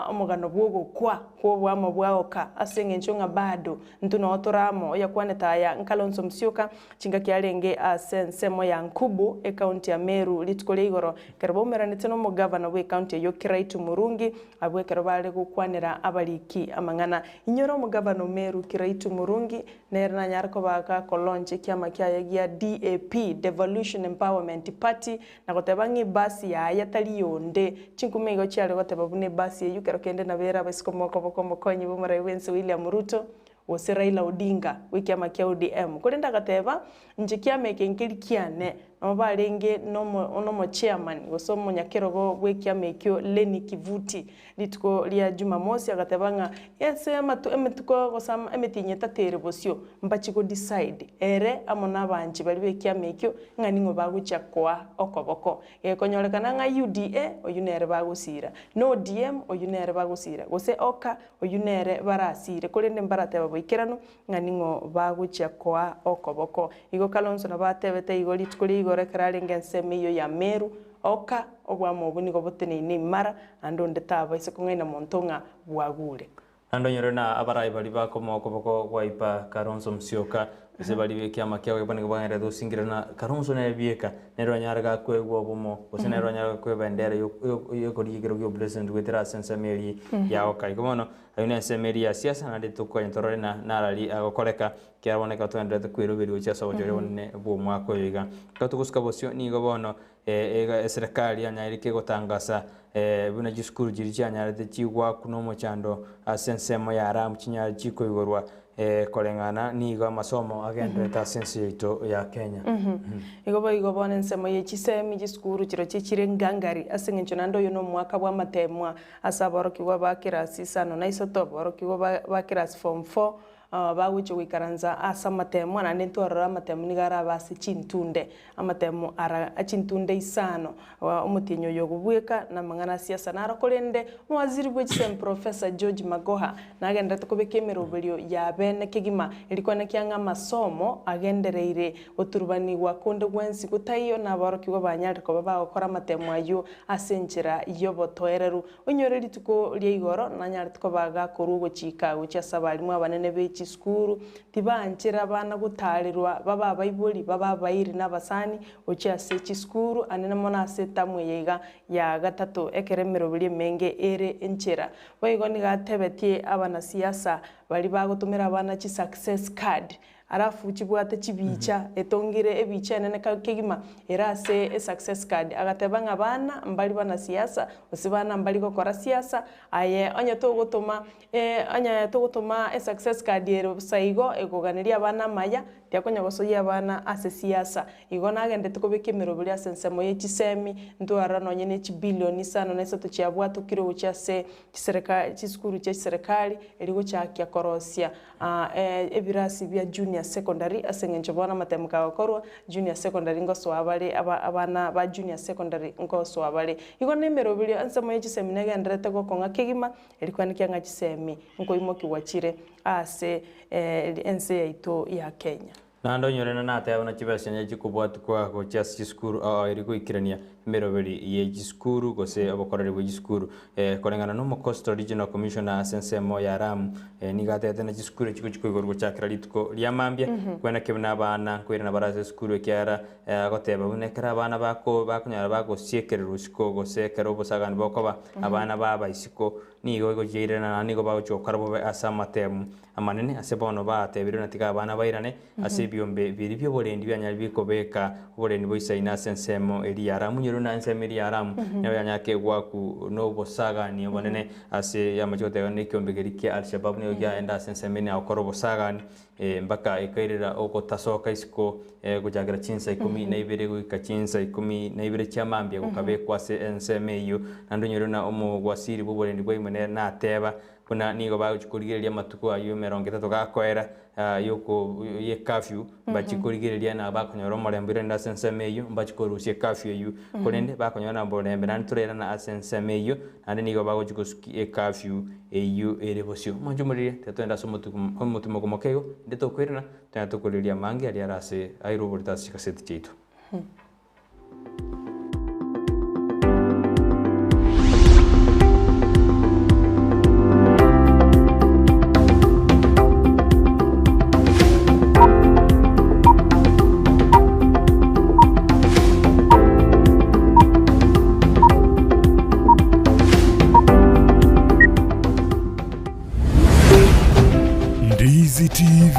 B: omogano bw'ogokwa kw'oboamo bwa oka ase engencho ng'a bado Intwe noo tore amo. Oyakwanete aya n'Kalonzo Musyoka, chingaki arenge ase ensemo ya Nkubu, ekaunti ya Meru, rituko ria igoro ekero baumeranete nomogavana bw'ekaunti eyio Kiraitu Murungi, abwo ekero bare gokwanera abariki amang'ana. Inyora omogavana o Meru Kiraitu Murungi nere nanyare koba gakolaunch ekiama kiaye gia DAP, Devolution Empowerment Party, na goteba ng'a ebasi yaye tari yonde. Chinkuma igo chiare goteba buna ebasi eyio kero kende nabo ere abaisiko mokoboko omokonyi bw'omorai bw'ense William Ruto, gose Raila Odinga bw'ekiama kia ODM. Korende agateba, Inche kiama eke nkeri kiane. Nabo barenge nomo nomochairman gose omonyakerogo bw'ekiama ekio Lenny Kivuti rituko ria Jumamosi agateba ng'a ase amatu emetuko gose ama emetienyi etato ere bosio mbachi go decide ere amo nabaanchi baria b'ekiama ekio ng'a ning'o bagochia koa okoboko. Gekonyorekana ng'a UDA oyio nere bagosira, na ODM oyio nere bagosira, gose Oka oyio nere barasire, korende mbarateba boikeranu ng'a ning'o bagochia koa okoboko. Igo Kalonzo nabo atebete igo rituko ria igoro ekero arenge ensemo eyio ya Meru, Oka, oboamo obwo nigo boteneine imara, naende onde tabaisa kong'aina monto ng'a bwagure.
H: Naende onyore na abarai baria bakomoa okoboko gwaipa Kalonzo Musyoka, gose baria b'ekiama kia Wiper nigo bagendererete gosingirana Kalonzo nere bieka, nere onyare gakoegwa obomo, gose nere onyare gakoegwa ebendera yokorigia ekerogo kia obopresident goetera ase ensemo eria ya Oka. Igo bono, ayio na ensemo eria ya siasa naende tokoganya torore na narari agokoreka, ekiagera bono ekero togendererete kweroberia gochia ase obochori obonene bw'omwaka oyo iga. Ekero togosuka bosio nigo bono Eserekari yanyarire kegotangasa buna chisukuru chiria chianyarete chigwakwa nomochando ase ensemo ya Lamu chinyare chikoigorwa koreng'ana nigo amasomo agendererete ase ense yaito ya Kenya.
B: Igo boigo bono ensemo ye chisemi chisukuru chirochio chire ngangari ase eng'encho naende oyo nomwaka bw'amatemwa ase aborokigwa ba kerasi isano na isato, aborokigwa ba kerasi form four. Bagochia goikaransa ase amatemo, naende ntwarore amatemo nigo arabe ase chintunde, amatemo ara chintunde isano, omotienyi oyo ogobweka na amang'ana a siasa naro. Korende omowaziri bwe chisemi Professor George Magoha nagendererete kobeka emeroberio ya bene kegima erio koenekia ng'a amasomo agendereire goturubanigwa konde gwensi gotaiyo na aborokigwa banyarire koba bagokora amatemo ayio ase enchera y'obotoereru. Onyore rituko ria igoro nanyarete koba gakorwa ogochika gochia ase abalimu abanene be chisukuru, tibaanchera abana gotaarerwa babe abaibori, babe abairi na abasani gochia ase chisukuru, anene mono ase etamu eye iga ya gatato ekero emeroberi emenge ere enchera. Boigo nigo atebetie abanasiasa baria bagotomera abana chisuccess card Alafu chibwate chibicha, etongire ebicha enene kegima ere ase esuccess card. Agateba ng'a bana mbari banasiasa, gose bana mbari gokora siasa, aye onye togotoma onye togotoma esuccess card ere bosa igo ekoganeria abana amaya, tiakonya gosoyia abana ase siasa. Igo nagendete kobeka emeroberi ase ensemo ye chisemi, ntwarora nonye ne chibilioni isano na isato chiabwatokire gochia ase chisereka chisukuru chia chiserekari, erio gochakia korosia Ebirasi bia junior secondary ase eng'encho bono amatemo kagokorwa junior secondary ngosoa bare aba abana ba junior secondary ngosoa bare. Igo na emeroberio ensemo ye chisemi negendererete gokong'a kegima eri koenekia ng'a chisemi nkoimokigwa chire ase ense yaito ya Kenya.
H: Naende onyore na nateba buna chibesa chiane chikobwatukwa gochia ase chisukuru oo eri goikerania emeroberi ye chisukuru gose obokoreri bwe chisukuru. Koreng'ana na omo Coastal Regional Commissioner ase ensemo ya Lamu nigo atebete na chisukuru echi gochia koigorwa gochakera rituko ria mambia kwena ki buna abana nkoirana bare ase esukuru ekiagera agoteba buna ekero abana bako bakonyora bagosiekererwa isiko gose ekero obosagani bokoba abana baba isiko nigo egochiairana naende nigo bagochia gokora bobe ase amatemu Amanene ase bono batebirie na tiga abana bairane ase ebiombe biria bi'oborendi bianyare bikobeka oborendi boisaine ase ensemo eria ya Aramu. Nyerure na ensemo eria ya Aramu nabo yanyare kegwaku nobosagani obonene ase amache goteba na ekiombe keria kia Al-Shabaab nigo kiaenda ase ensemo eye na gokora obosagani mpaka ekairera ogotasoka isiko gochakera chinsa ikomi na ibere goika chinsa ikomi na ibere chia mambia gokabekwa ase ensemo eyio. Naende onyore na omogwasiri bw'oborendi bwaime nere nateba Buna nigo bagochia korigereria amatuko ayio emerongo etato gakoera yoko ye curfew, mbachie korigereria na bakonyora omorembe rende ase ensemo eyio, mbachie korusia ecurfew eyio. Korende bakonyora na omorembe naende torairana ase ensemo eyio, naende nigo bagochia gosukia ecurfew eyio ere bosio. Mwanche omoririe, tiga togende ase omotuko omotimoko moke igo, rende tokoirana, togende tokorigereria amange aria are ase airwe oborito ase chigaseti chiaito.
A: Ndizi TV,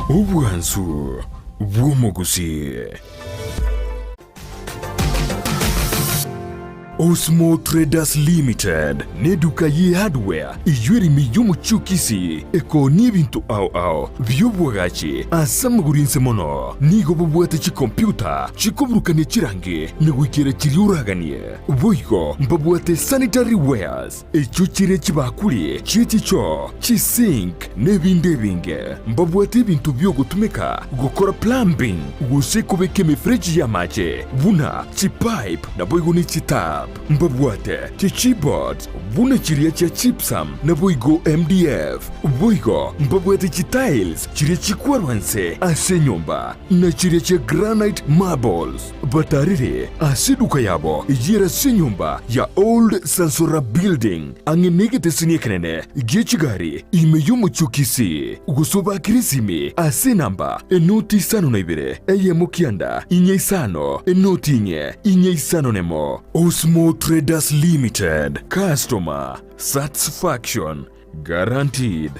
A: obwansu bw'omogusii. Osmo Traders Limited neduka ye hardware eyio ere ime y'omochie o Kisii ekoonia ebinto ao ao bi'obwagachi ase amagoro inse mono. Nigo babwate chikompiuta chikoburukania chirangi na goikera chiria oraganie. Boigo mbabwate sanitary wares echio chire chibakuri chie chichoo, chisink na ebinde ebinge. Mbabwate ebinto bi'ogotumeka gokora plumbing gose kobeka emefereji y'amache buna chipipe naboigo ne chitap. Mbabwate chichipboards buna chiria chia gypsum naboigo MDF. Boigo mbabwate chitiles chiria chikwarwa nse ase enyomba na chiria chia granite marbles. Batarire ase eduka yabo eyio ase enyomba ya Old Sansora Building ang'e negeteseni ekenene gie chigari ime y'omochie o Kisii, gose obakere esimi ase enamba enoti isano na ibere eyemo kianda inye isano enoti inye inye isano nemo. Osmo Traders Limited, Customer Satisfaction Guaranteed.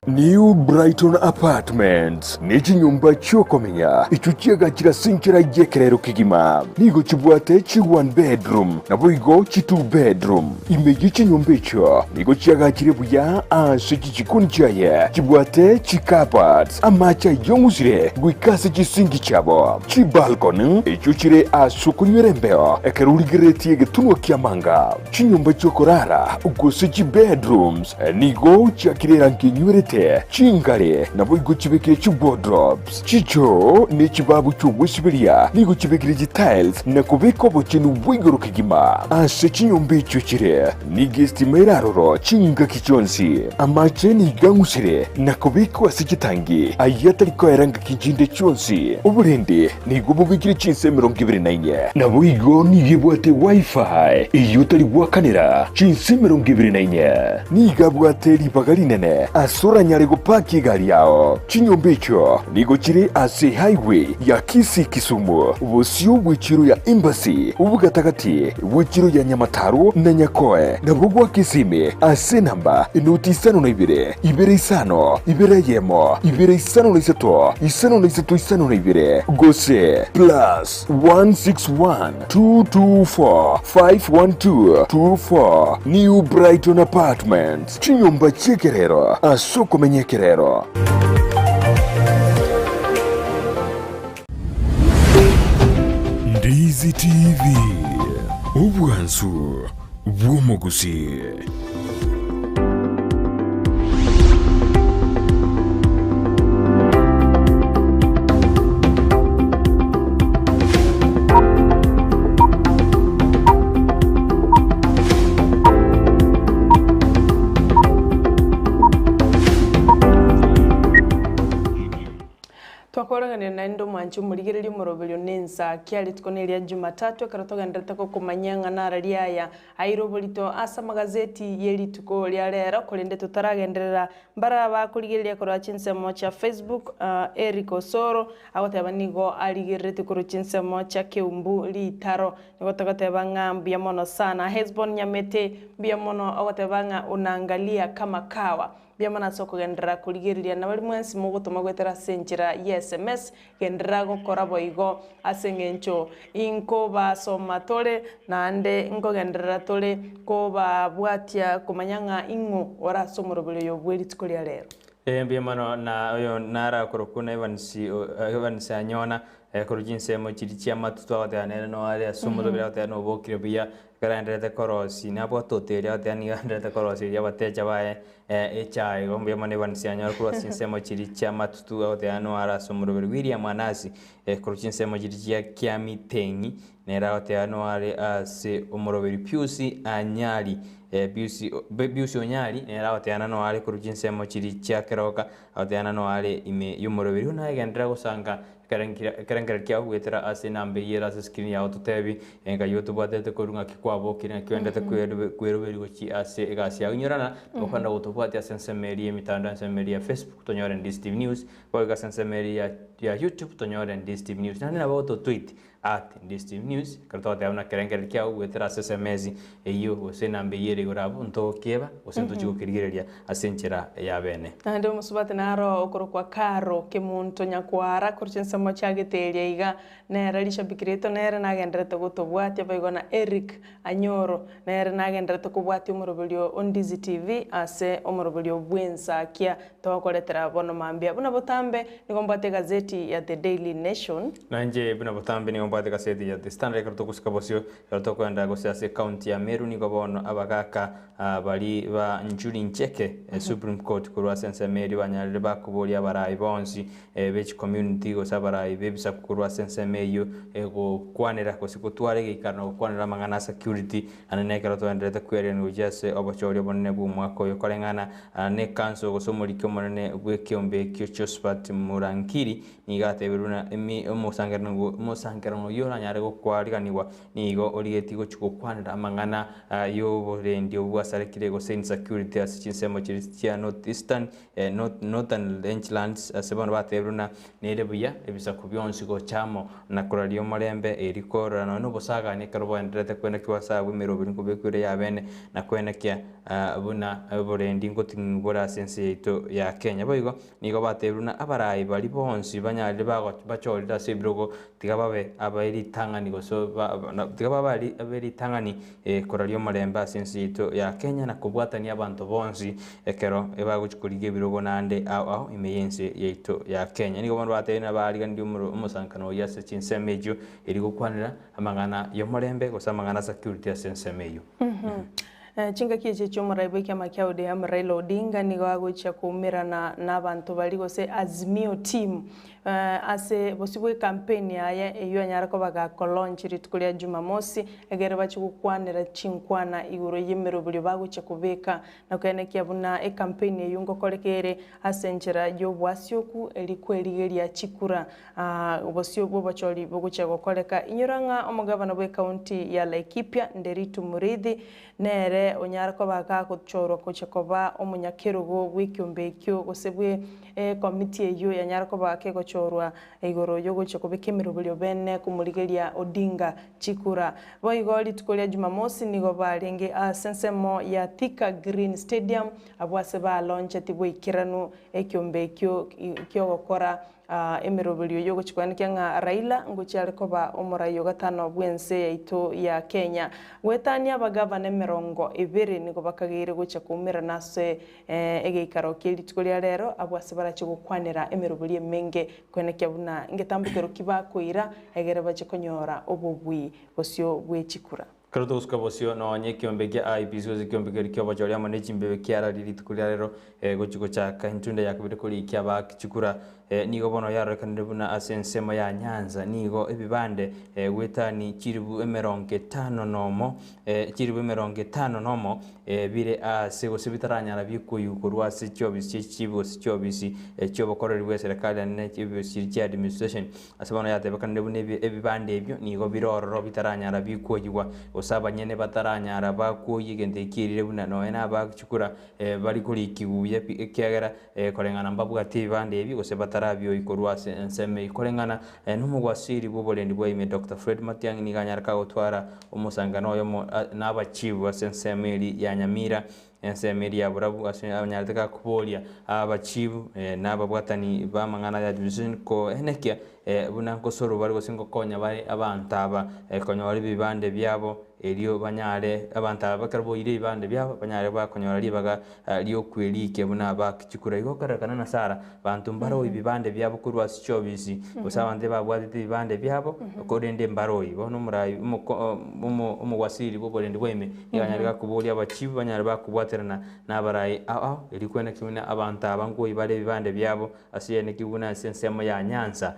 A: New Brighton Apartments nechinyomba chiokomenya echio chiagachire ase enchera y'ekerero kegima. Nigo chibwate chi one bedroom naboigo chi two bedroom. Ime ye chinyomba echio nigo chiagachire buya ase chichikoni chiaye chibwate chicupboards, amache ayong'usire goika ase chisinki chiabo, chibalcony echio chire ase okonywera embeo ekero origereretie egetunwa ki'amanga. Chinyomba chi'okorara, gose chibedrooms, nigo chiakire erangi enywerete, chingare naboigo chibekire chiwardrobes, chichoo ne chibabu chi'ogwesiberia nigo chibekire chitiles na kobeka obochenu bwa igoro kegima. Ase chinyomba echio chire nigo estima ere aroro chingaki chionsi. Amache nigo ang'usire na kobekwa ase chitangi ayio atari koera ngaki chinde chionsi. Oborendi Nigo bobekire chinsa 24. Naboigo nigo ebwate Wi-Fi eyio otari goakanera chinsa 24. Nigo abwate ribaga rinene ase oranyare gopaki egari yao. Chinyomba echio nigo chire ase highway ya Kisii-Kisumu, bosio bw'echiro ya Embassy, obogatagati bw'echiro ya Nyamataro na Nyakoe, nabo gwa Kisimi ase enamba enoti isano na ibere, ibere isano, ibere eyemo, ibere 53 53 52, gose plus 161 224 512 24 New Brighton Apartments, chinyomba chi'ekerero ase okomenya ekerero. Ndizi TV, obwansu bw'omogusii.
B: Twakoraganire naende omwanche omorigereria omoroberio nensa kia rituko neria Jumatatu ekero togenderete gokomanyia ng'a nararia aya Aire oborito ase amagazeti ye rituko ria rero, korende totaragenderera mbara bakorigereria korwa chinsemo chia Facebook, Eric Osoro agoteba nigo arigereretie korwa chinsemo chia Keumbu Ritaro. Nigo togoteba ng'a mbuya mono sana. Hesbon Nyamete mbuya mono ogoteba ng'a unaangalia kama kawa. Mbuya mono ase okogenderera korigereria nabari mwensi mogotoma goetera ase enchera ye sms, genderera gokora boigo ase eng'encho inkobasoma tore naende nkogenderera tore kobabwatia komanya ng'a ing'o ore ase omoroberi oyo bwe rituko ria rero.
H: Ee, mbuya mono na oyo narakorokwe na Evans, Evans Anyona, korwa chinsemo chiria chi'amatutu agoteba nere noare ase omoroberi agoteba nobokire buya, Ekero aendererete korosia, nabwate oteria agotebi nigo aendererete koroseria abatecha baye echae. Igo mbuya mono Evans anyore korwa ase chinsemo chiria chi'amatutu agoteba noare ase omoroberi. William Anasi korwa chinsemo chiria chia Kiamiteng'i nere agoteba noare ase omoroberi. Pius Anyari Pius Pius Onyari nere agoteba noare korwa chinsemo chiria chia Keroka agoteba noare ime y'omoroberi. Oyio nagenderera gosanga Ekerengererio kiao goetera ase enamba eyio ere ase screen yao totebi enka yio tobwatete korwa ng'aki kwabokire ng'aki oendete kweroberi gochia ase egasi yao inyorana nokogenda gotobwatia ase ensemo eria y'emitandao ensemo eria ya Facebook tonyore Ndizi TV News boigo ase ensemo eria ya YouTube tonyore Ndizi TV News naende nabo ototweet at Ndizi TV News ekero togoteba buna ekerengererio kiao goetera ase sms eyio gose enamba eyio ere igoro abwo ntogokieba gose ntochia gokerigereria ase enchera ya bene.
B: Naende omosubati naro okorokwa Karo, kemonto nyakwara korwa chinsemo chia Geteria iga, nere rishabiki riaito nere nagendererete gotobwatia, boigo na Eric Anyoro nere nagendererete kobwatia omoroberio o Ndizi TV ase omoroberio bw'ensakia togokoretera bono mambia. Buna botambe nigo mbwate egazeti ya The Daily Nation.
H: Nainche buna botambe nigo mbwate egaseti ya The Standard ekero togosika bosio, ekero tokoenda gose ase ecounty ya Meru nigo bono abagaka Baria ba Njuri Ncheke, Supreme Court korwa ase ensemo eria banyarire bakoboria abarai bonsi be chicommunity gose abarai b'ebisaku korwa ase ensemo eyio gokwanera gose gotwara egeikaro na gokwanera amang'ana a security naende nekero toendererete kweerigania gochia ase obochori obonene bw'omwaka oyo koreng'ana ne council gose omoriki omonene bw'ekeombe ekio Josphat Murangiri. Nigo atebirie buna emi omosangererango omosangererango oyio oranyare gokwariganigwa nigo origetie gochia gokwanera amang'ana y'oborendi obwo bwasarekire gose insecurity ase chinsemo chiria chia North Eastern North Northern Rangelands ase bono batebire buna nere buya ebisaku bionsi gocha amo na koraria omorembe eri korora nonya na obosagani ekero boendererete kwenekigwa ase abwo emeroberi nkobekwire yabene na kwenekia buna oborendi ngoting'igwa bore ase ense yaito ya Kenya. Boigo nigo batebire buna abarai baria bonsi banyarire bago bachorire ase ebirogo tiga babe abe ritang'ani gose tiga babe aria abe ritang'ani koraria omorembe ase ense yaito ya Kenya na kobwatania abanto bonsi ekero bagochia korigia ebirogo naende ao ao ime y'ense yaito ya Kenya. Nigo bono batebire buna bariganirie omoro omosankano oyio ase chinsemo echio erio gokwanera amang'ana y'omorembe gose amang'ana a security ase ensemo eyio.
B: Chingaki echi chi'omorai bw'ekiama kia ODM Raila Odinga nigo agochia koumerana n'abanto baria gose Azimio team ase bosio bw'ecampaign yaye eyio anyare koba gakolaunch rituko ria Jumamosi egere bachie gokwanera chinkwana igoro y'emeroberio bagochia kobeka na koenekia buna ecampaign eyio ngokoreka ere ase enchera y'obwasioku eri kwerigeria chikura bosio bw'obochori bogochia gokoreka. Inyora ng'a omogabana bw'ecounty ya Laikipia Nderitu Muriithi Nere onyare koba gagochorwa gochia koba omonyakerogo bw'ekiombe ekio, gose bwe ekomiti eyio yanyare koba kegochorwa igoro y'ogochia kobeka emeroberio bene komorigeria Odinga chikura. Boigo rituko ria Jumamosi nigo barenge ase ensemo ya Thika Green Stadium abwo ase baloncheti boikeranu ekiombe ekio kiogokora Emeroberio y'ogochia koenekia ng'a Raila ngochia are koba omorai o gatano bw'ense yaito ya Kenya. Goetania abagavana emerongo ebere nigo bakageire gochia koumerana ase egeikaro kie rituko ria rero abwo ase barache gokwanera emeroberio emenge koenekia buna ngetambokero ki bakoira egere bache konyora obobui bosio bwe chikura.
H: Ekero togosuka bosio, nonya ekiombe kia IEBC gose ekiombe keria ki'obochori amo ne chimbebe kiararia rituko ria rero gochia gochaka enchunda ya kabere korikia abaaki chikura. Nigo bono yarorekanire buna ase ensemo ya Nyanza nigo ebibande goetani chiribu emerongo etano nomo chiribu emerongo etano nomo bire aase gose bitaranyara bikoywa korwa ase chiobisi chie chichibu gose chiobisi chiobokoreri bwe eserekari naende chiobisi chiria chia administration. Ase bono yatebekanire buna ebibanda ebio nigo bire ororo bitaranyara bikwoyigwa, gose abanyene bataranyara bakwoyia egento ekio erire buna nonya nabachukura bari korikigwa buya pi, ekiagera koreng'ana mbabwati ebibanda ebio gose batarabioyia korwa ase ensemo eyio. Koreng'ana nomogwasiri bw'oborendi bwa ime Doctor Fred Matiang'i nigo anyare kagotwara omosangano oyomo nabachifu ase ensemo eria ya Nyamira Ensemo eria ya borabu ase abanyarete gakoboria abachifu na ababwatani b'amang'ana ya administration koenekia buna nkosorwa bare gose ngokonya bare abanto aba konyora ebibande biabo erio banyare abanto aba ekero boire ebibande biabo banyare bakonyora ribaga riokwerikia buna abaki chikura. Igo okorerekana na Sarah banto mbaroi ebibande biabo korwa ase chiofisi gose abanto ebabwatete ebibande biabo korende mbaroi. Bono omorai omoko omo omowasiri bw'oborendi bwa ime Nigo anyare gakoboria abachifu banyare bakobwaterana nabarai ao ao, erio kweneki buna abanto aba nkoi bare ebibande biabo ase eneki buna ase ensemo ya Nyanza,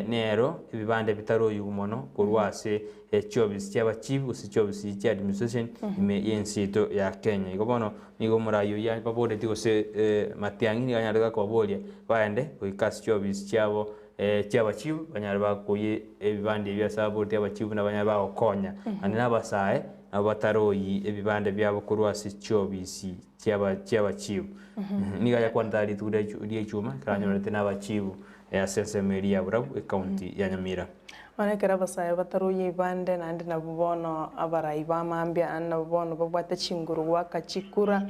H: nero ebibande bitaroyigwe mono korwa ase chiofisi chi'abachifu gose chiofisi chia administration ime y'ense yaito ya Kenya. Igo bono nigo omorai oyio ababoretie gose Matiang'i nigo anyare gakobaboria baende goika ase chiofisi chiabo chi'abachifu banyare bakoyia ebibande ebio ase ababoretie abachifu buna banyare bagokonya naende na abasae Nabo bataroyi ebibande biabo korwa ase chiobisi chi'abachibu. Nigo ayakwanete aya rituko ri'echuma ekero anyorete n'abachibu ase ensemo eria ya Borabu, ecounty ya Nyamira.
B: Bono ekero abasae bataroyia ebibande, naende nabwo bono abarai ba mambia, naende nabwo bono babwate chinguru goaka chikura,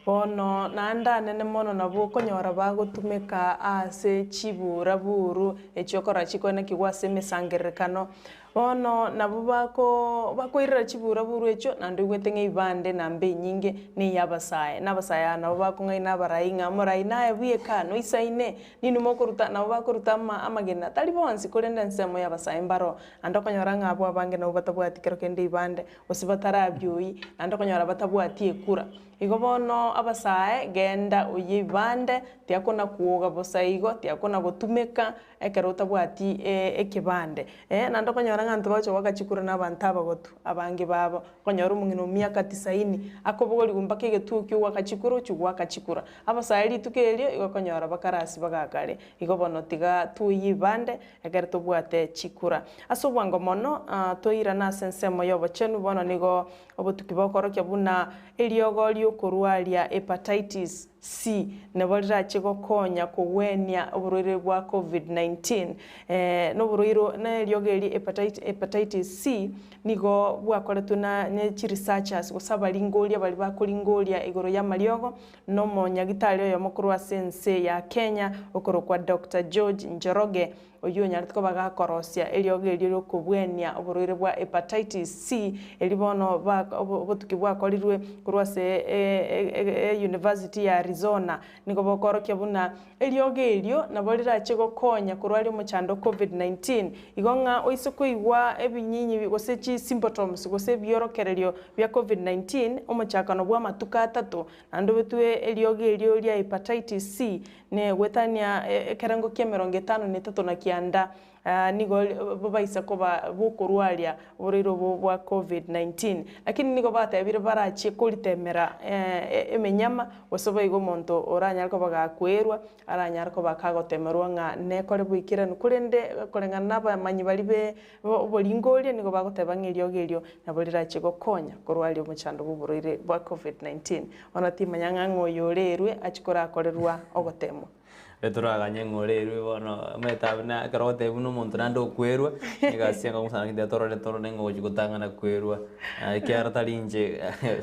B: bono naende anene mono nabwo okonyora bagotumeka ase chiburaburu echio okorora chikoenekigwa ase emesangererekano. Bono nabwo bako bakoirera chiburaburu echio, naende oigwete ng'a ebande namba enyinge ney'abasae, na abasae aba nabo bakong'aina abarai ng'a omorai naye bweka noisaine, ninwe mokoruta nabo bakoruta ama amagena, tari bonsi korende ensemo y'abasae mbaro. Naende okonyora ng'a abwo abange nabo batabwati kero kende ebande, gose batarabioyi, naende okonyora batabwati ekura. Igo bono abasae, genda oyie ebande, tiakona kwoga bosa igo, tiakona gotumeka, ekero otabwati ekebande. Naende okonyora. Okonyora ng'a abanto bagocha goaka chikura na abanto abagotu abange babo, okonyora omong'ina o miaka tisaini akobogorigwa mpaka egetuo kia ogoaka chikura ochia goaka chikura. Abasae rituko erio igo okonyora bakarasi bagakare. Igo bono tiga toyibande ekero tobwate chikura. Ase obwango mono toirane ase ensemo y'obochenu bono nigo obotuki bokorokia buna eriogo riokorwaria hepatitis C nabo rirache gokonya kogwenia oborwaire bwa Covid 19. Noborwaire na eriogo eri hepatitis C nigo bwakoretwe na ne chiresearchers gose abaringoria baria bakoringoria igoro y'amariogo na omonyagitari oyomo korwa ase ense ya Kenya okorokwa Doctor George Njoroge oyio onyarete koba gakorosia eriogo erio ri'okobwenia oborwaire bwa hepatitis C, erio bono obotuki bwakorirwe korwa ase eyunivasiti ya Arizona, nigo bokoorokia buna eriogo erio nabo rirache gokonya korwaria omochando o Covid 19. Igo ng'a oise koigwa ebinyinyi gose chisymptoms gose ebiorokererio bia Covid 19 omochakano bw'amatuko atato, naende obetwe eriogo erio ria hepatitis C Ne goetania ekerengo ki'emerongo etano na etato na kianda, nigo babaisa koba bokorwaria oborwaire obo bwa Covid-19. Lakini nigo batebire barachie koritemera emenyama, gose boigo omonto oranyare koba gakwerwa, aranyare koba kagotemerwa ng'a nekore boikeranu. Korende koreng'ana na abamanyi baria be oboringoria nigo bagoteba ng'a eriogo erio nabo rirachie gokonya korwaria omochando bw'oborwaire bwa Covid-19. Bono timanya ng'a ng'a oyo ore erwe achie korakorerwa ogoteemwa.
H: Toraganye ng'a ore erwe bono, omanyete abwo na ekero ogotebia buna omonto naende okwerwa, egasi enga gosana gete torore torore ng'a ogochia gotang'ana kwerwa, ekiagera tari inche.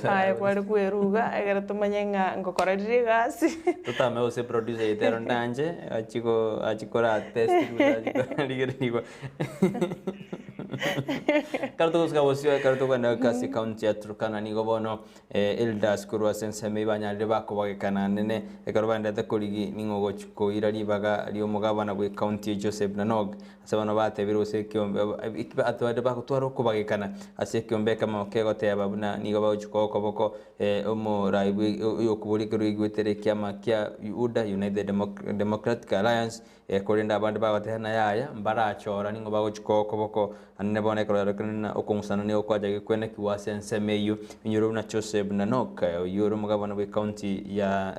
B: Aye kware kwerwa iga, ekero tomanye ng'a ngokora rire egasi.
H: Totame gose producer yaito ero ndanche, achie ko achie kora test gose achie korarigererigwa. Ekero togosika bosio, ekero tokogenda goika ase ekaunti ya Turkana nigo bono Elders korwa ase ensemo eyio banyarire bakobagekana nene ekero baenderete korigi ning'o ogochi koira ribaga ri'omogabana bw'ecounty ya Joseph Nanok ase bono batebire gose ekiombe atware bagotwara okobagekana ase ekiombe ekemo kegoteba buna nigo bagochi koa okoboko omorai bwe oyokoboria ekero oigwetire ekiama kia UDA United Democratic Alliance Korende abande bagateba, na yaya, mbarachora ning'o bagochia koa okoboko. Naende bono ekero yarorekire ng'a okong'usana nigo kwachakire kwenekigwa ase ensemo eyio, inyora buna Joseph Nanok, oyio ore omogabana bw'ecounty ya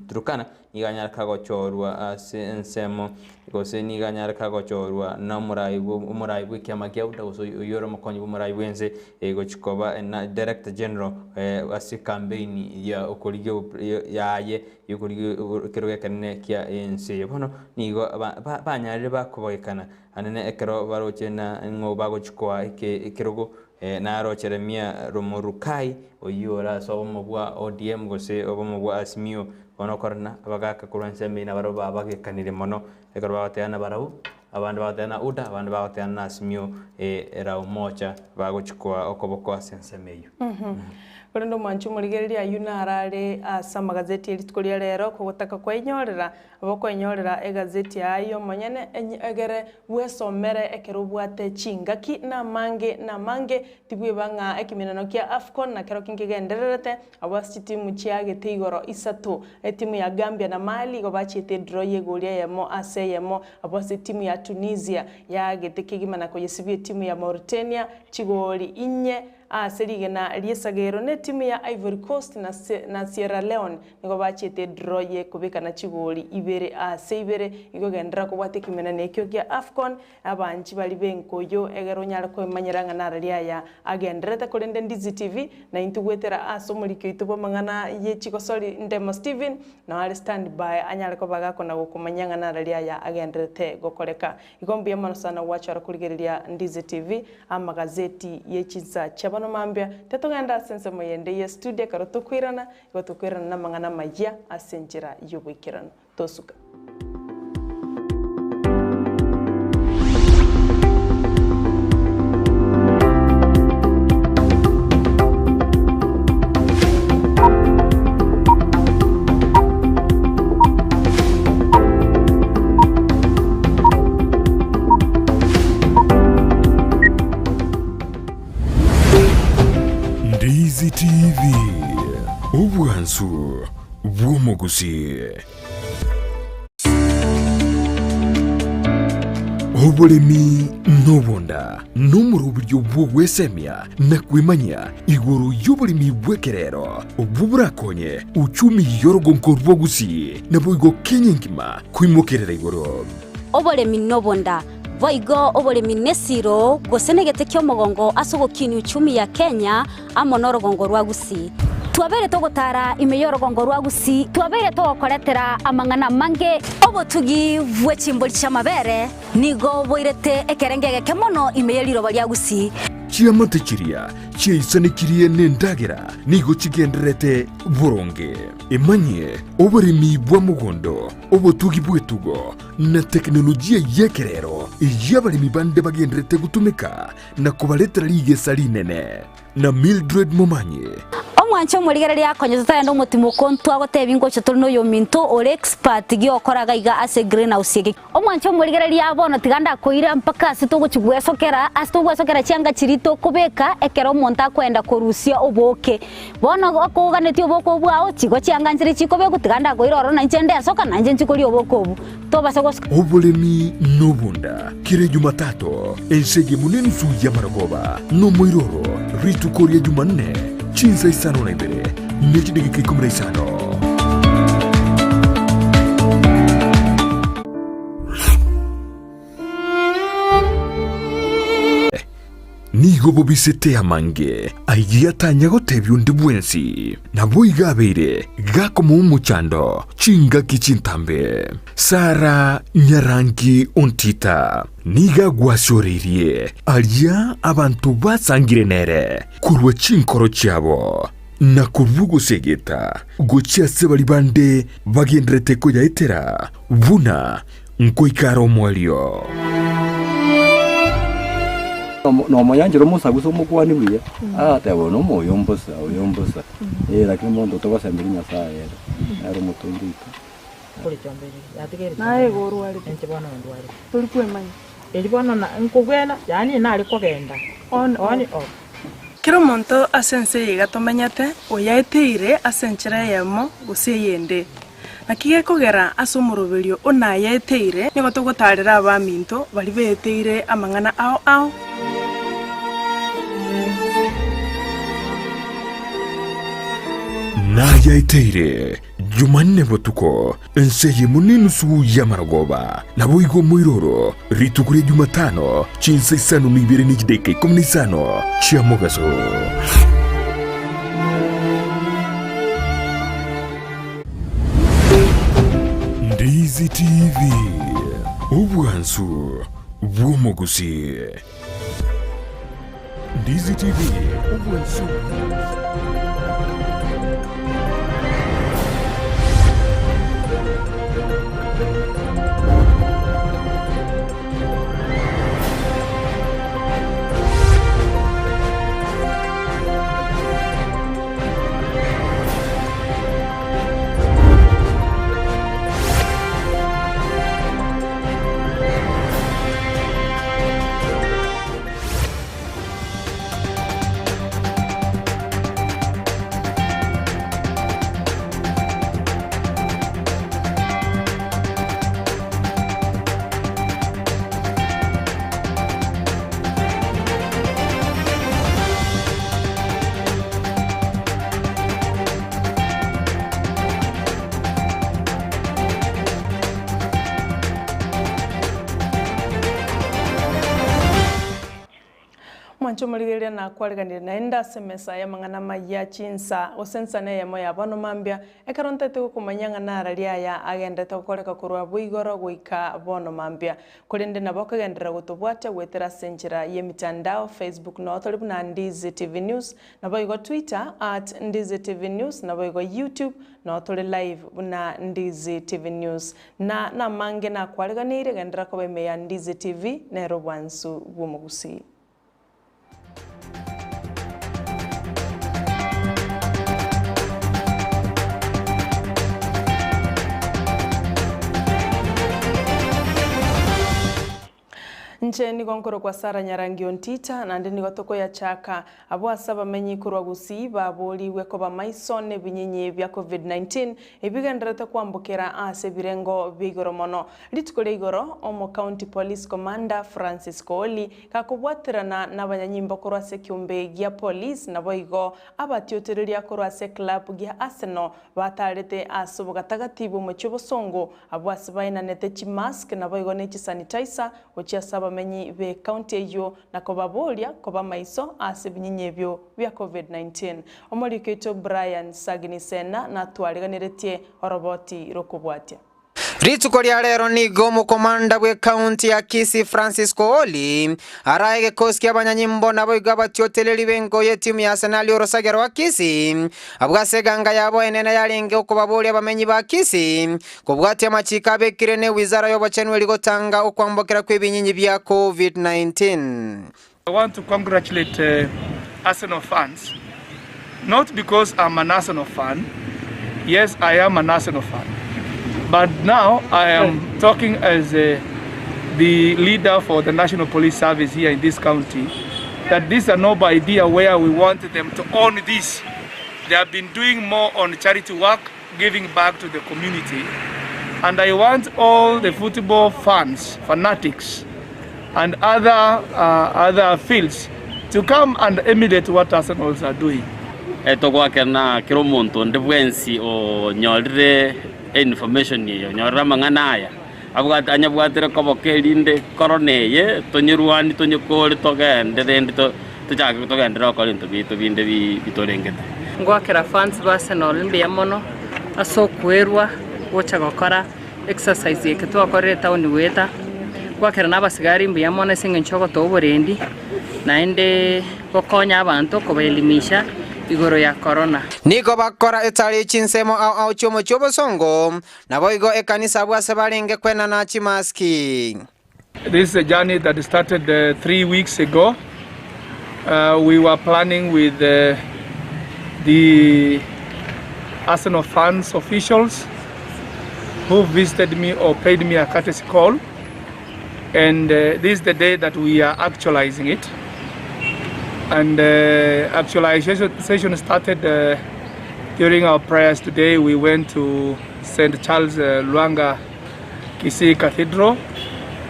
H: Turkana, nigo anyare kagochorwa ase ensemo gose nigo anyare kagochorwa na omorai bwo omorai bw'ekiama kia UDA gose oyio ore omokonyi bw'omorai bw'ense egochia koba na director general ase ekampeini ya okorigia yaye. Y'okorigia ekerogo ekenene kia ense eye. Bono nigo banyarire bakobagekana anene ekero baroche na ng'o bagochia koa ekerogo naro Jeremia Lomorukai oyio ore ase obomo bwa ODM gose obomo bwa Azimio. Bono okorana abagaka korwa ensemo eyio nabarabwo babagekanire mono ekero bagoteba nabarabwo abande bagoteba na UDA abande bagoteba na Azimio la Umoja bagochia koa okoboko ase ensemo eyio.
B: Korende omwanchi omorigereria ayio narare ase amagazeti e rituko ria rero, kogotaka kwainyorera, aba okoinyorera egazeti yaye omonyene, egere bwesomere ekero obwate chingaki namange namange, tibweba ng'a ekeminano kia Afcon nakerokio nkegendererete, abwo ase chitimu chiagete igoro isato, etimu ya Gambia na Mali igo bachiete edraw y'egori eyemo ase eyemo, abwo ase etimu ya Tunisia yaagete kegima na koyesibia etimu ya Mauritania chigori inye Ase rigena ri'esagero netimu ya Ivory Coast na Sierra Leone nigo bachiete edraw ye kobekana chigori ibere ase ibere igo genderera kobwata ekimenano ekio gia Afcon abanchi baria b'enkoyo egere onyare kwemanyera ng'a narari aya agendererete korende Ndizi TV na intwe goetera ase omoriki oito bw'amang'ana ye chigosori Ndemo Steven nao are stand by anyare koba gakona gokomanyia ng'a narari aya agendererete gokoreka. Igo mbuya mono sana gwachora korigereria Ndizi TV, amagazeti ye chinsa chia bono mambia. Tetogenda ase ensemo yende ye studio ekero tokoirana, igo tokoirana namang'ana amayia ase enchera y'oboikeranu. Tosuka.
A: Ndizi TV, obwansu bw'omogusii. Oboremi nobonda nomoroberio bw'ogwesemia na kwemanyia igoro y'oboremi bw'ekerero obwo borakonye uchumi y'orogonko rwa Gusii naboigo Kenya engima koimokerera igoro.
E: Oboremi nobonda, boigo oboremi nesiro gose negete ki'omogongo ase ogokinia uchumi ya Kenya amo norogongo rwa Gusii. Twabeire togotara ime y'orogongo rwa Gusii, twabeire togokoretera amang'ana amange. Obotugi bwe chimbori chi'amabere nigo boirete ekerengo egeke mono ime ye riroba ria Gusii.
A: Chiamate chiria chiaisanekirie nendagera nigo chigendererete boronge. Emanyie oboremi bwa mogondo, obotugi bw'etugo, na tekinolojia y'ekerero eyio abaremi bande bagendererete gotumeka na kobaretera rigesa rinene. Na Mildred Momanyi.
E: Omwanche omorigereria akonye totarenda omotimoko ntwagotebia ngocha tore noyominto ore expert giokora gaiga ase greenhouse eke. Omwanche omorigereria bono tiga ndakoira mpaka ase togochi gwesokera ase togwesokera chianga chiria tokobeka ekero omonto akoenda korusia obooke. Bono okoganetie obooke obwo bwao chigo chianga nchire chikobekwa tiga ndakoira ororo nainche ndesoka nainche nchi koria obooke obwo. Tobasa gosoka.
A: Oboremi nobonda, kera Ejumatato, ense eyemo nenusu y'amarogoba, nomoiroro, rituko ria Jumanne, chinsa isano na ibere, ne chidageka ikomi na isano. Nigo bobisete amange ayio atanya gotebia onde bwensi, naboigo abeire gakomoa omochando chingaki chintambe. Sara nyarangi ontita nigo agwasioreirie aria abanto basangire nere korwa chinkoro chiabo, na korwa ogosegeta gochia ase baria bande bagenderete koyaetera buna Nkoika are omoerio.
G: Nomoyanchera omosagusa omokuani buya, agateba oyo nomoyo mbosa, oyo mbosa. Eh, lakini monto togosemberia Nyasaye ere, nere omotongi oito.
B: Naye igo orwarete, tori kwemanya. On off. Kera omonto ase ense eye iga tomenyete, oyaeteire ase enchera eyemo gose eyende. Naki gekogera ase omoroberio o nayaeteire, nigo togotaarera abaminto baria beeteire amang'ana ao ao.
A: Nayaeteire Jumanne botuko, ense eyemo nenusu y'amarogoba, naboigo omoiroro, rituko ria Jumatano, chinsa isano na ibere ne chidakika ikomi na isano chia mogaso. Ndizi TV, obwansu bw'omogusii. Ndizi TV, obwansu bw'omogusii.
B: Mwanche omorigereria nakwariganirie naende ase emesa y'amang'ana amayia chinsa gose ensana eyemo ya bono mambia, ekero ntaete gokomanyia ng'a narari aya agenderete gokoreka korwa abwo igoro goika bono mambia. Korende nabo okogenderera gotobwatia goetera ase enchera y'emitandao, Facebook noo tori buna Ndizi TV News, Naboigo Twitter at Ndizi TV News naboigo YouTube noo tore live buna Ndizi TV News. Na namange nakwariganeire genderera koba ime ya Ndizi TV nere obwansu bw'omogusii. Inche nigo nkorokwa Sarah Nyarangi Ontita, naende nigo tokoyachaka abwo ase abamenyi korwa Gusii baboorigwe koba maiso nebinyinyi bia Covid-19 ebigendererete kwambokera ase ebirengo bia igoro mono. Rituko ria igoro, Omo County Police Commander Francis Kooli gakobwaterana nabanyanyimbo korwa ase ekiombe gia Police naboigo abatiotereria korwa ase eclub gia Arsenal batarete ase obogatagati bw'omochie obosongo Abwo ase baenanete chimask naboigo ne chisanitizer gochia ase abamenyi be county eyio na kobaboria koba maiso ase ebinyinyi ebio bia Covid-19. Omoriki oito Brian Sagini Sena natwariganeretie oroboti rokobwatia.
K: Rituko ria rero nigo omokomanda bw'ekaunti ya Kisii Francis Kooli arae egekosi ki'abanyanyimbo naboigo abatiotereri b'engo y'etimu ya Arsenal orosagia rwa Kisii Abwo ase eganga yabo enene yarenge okobaboria abamenyi ba Kisii kobwatia amachiko abekire ne wizara y'obochenu eri gotanga okwambokera kw'ebinyinyi bia Covid-19.
I: I want to congratulate Arsenal fans not because I'm an Arsenal fan, yes I am an Arsenal fan but now I am talking as a, the leader for the National Police Service here in this county that this is a noble idea where we want them to own this. They have been doing more on charity work, giving back to the community. And I want all the football fans, fanatics, and other, uh, other fields to come and emulate what Arsenals are doing.
L: Etogwakera kera omonto onde bwensi onyorire information eye, onyorire amang'ana aya, abwate anyabwatire koboko erinde korona eye tonyerwanie tonyekore togende rende to tochake togenderere gokora ebinto biaito binde bi bitorengete.
M: Ngoakera fans ba Arsenal mbuya mono ase okwerwa gocha gokora exercise eke twakorire etown goeta, ngoakera na abasigari mbuya mono ase eng'encho yogotoa oborendi naende gokonya abanto kobaelimisha igoro ya korona.
K: Nigo bakora etari chinsemo ao ao chi'omochie obosongo, Naboigo ekanisa abwo ase barenge kwenana chimaski.
I: This is a journey that started uh, three weeks ago. Uh, we were planning with uh, the Arsenal fans officials who visited me or paid me a courtesy call. And uh, this is the day that we are actualizing it. And uh, actualization session started uh, during our prayers today. We went to St. Charles uh, Lwanga Kisii Cathedral,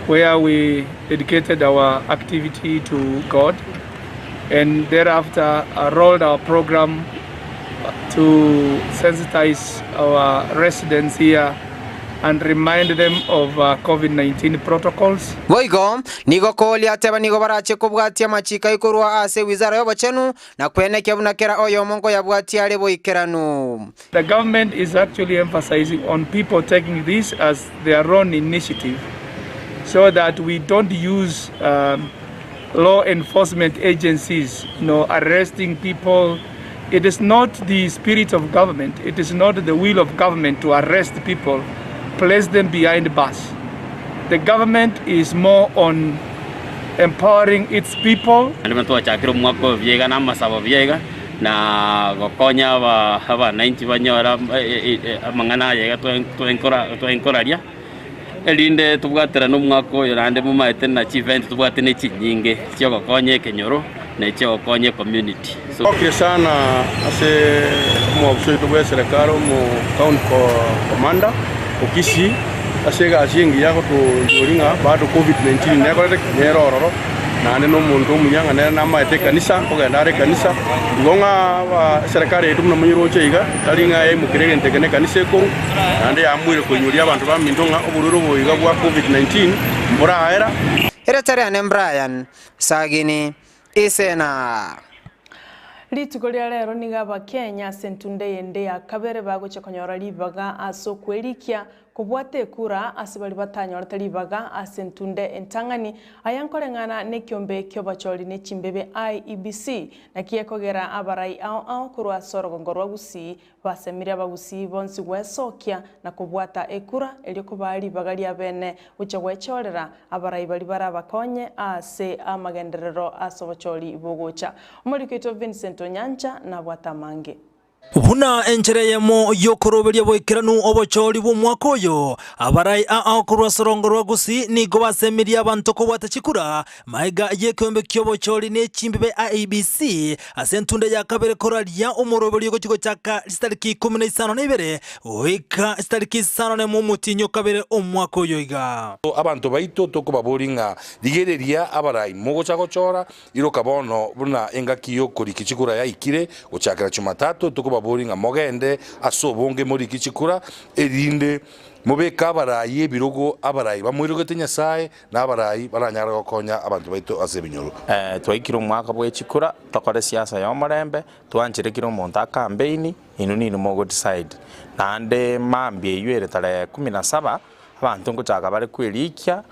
I: where we dedicated our activity to God. And thereafter, uh, rolled our program to sensitize our residents here and remind them of uh, COVID-19 protocols.
K: Boigo, nigo koria ateba nigo barache kobwatia amachiko ayio korwa ase ewizara y'obochenu, na kwenekia buna kera oyomo nkoyabwatia are boikeranu.
I: The government is actually emphasizing on people taking this as their own initiative so that we don't use um, law enforcement agencies you know, arresting people. It is not the spirit of government, it is not the will of government to arrest people, place them behind bars. The government is more on empowering its people.
L: Naende buna twachakire omwaka oyo buya iga na amasabo buya iga, na gokonya aba abananchi banyore amang'ana aya iga twenkoraria, erinde tobwaterane omwaka oyo naende momaete na chievent tobwate ne chinyinge chiogokonya ekenyoro na echiogokonya ecommunity. So.
N: Togokire sana ase omwofisa oito bwe eserekari omo county commander o Kisii ase egasi engiya agotoiyoria ng'a bado Covid-19 nekorete ki? Nere ororo naende na omonto omuya ng'a nere namaete ekanisa nkogenda are ekanisa. Igo ng'a aba eserekari yaito buna monyeroche iga tari ng'a yaimokire egento eke na ekanisa ekong'u naende yaamuire koinyoria abanto baminto ng'a oborwaire obo iga bwa Covid-19 mboraera.
K: Erieta riane Brian Sagini Isena.
B: Rituko ria rero nigo Abakenya ase entunda eyende ya kabere bagochia konyora ribaga ase okwerikia Kobwata ekura ase baria batanyorete ribaga ase entunde entang'ani, aya nkoreng'ana nekiombe ki'obochori ne chimbebe IEBC, naki ekogera abarai ao ao korwa ase orogongo rwa Gusii basemire abagusii bonsi gwesokia na kobwata ekura erio kobaa ribaga ria bene gochia gwechorera abarai baria barabakonye ase amagenderero ase obochori bogocha. Omoriki oito Vincent Onyancha nabwate amange.
O: Buna enchera eyemo y'okoroberia boikeranu obochori bw'omwaka oyo, abarai ao korwa ase orongo rwa Gusii nigo basemirie abanto kobwata chikura magega y'ekeombe ki'obochori ne chimbibe IEBC ase entunda ya kabere koraria omoroberio ogochia gochaka chitariki ikomi na isano na ibere goika chitariki isano nemo omotienyi o kabere omwaka oyo iga.
P: Abanto baito tokobaboria ng'a rigereria abarai mogocha gochora, Iroka bono buna engaki y'okoriki chikura yaikire, gochakera Chumatatu tokobaboria ng'a mogende ase obonge moriki chikura, erinde mobeke abarai ebirogo, abarai bamoirogete Nyasae, na abarai baranyare gokonya abanto baito ase ebinyoro.
Q: Twaikire omwaka bwe chikura, tokore siasa y'omorembe, twanchere kera omonto akampeini, inwe ninwe mogo decide. Naende mambia eywo ere tarehe kumi na saba, Abanto ngochaka bare kwerikia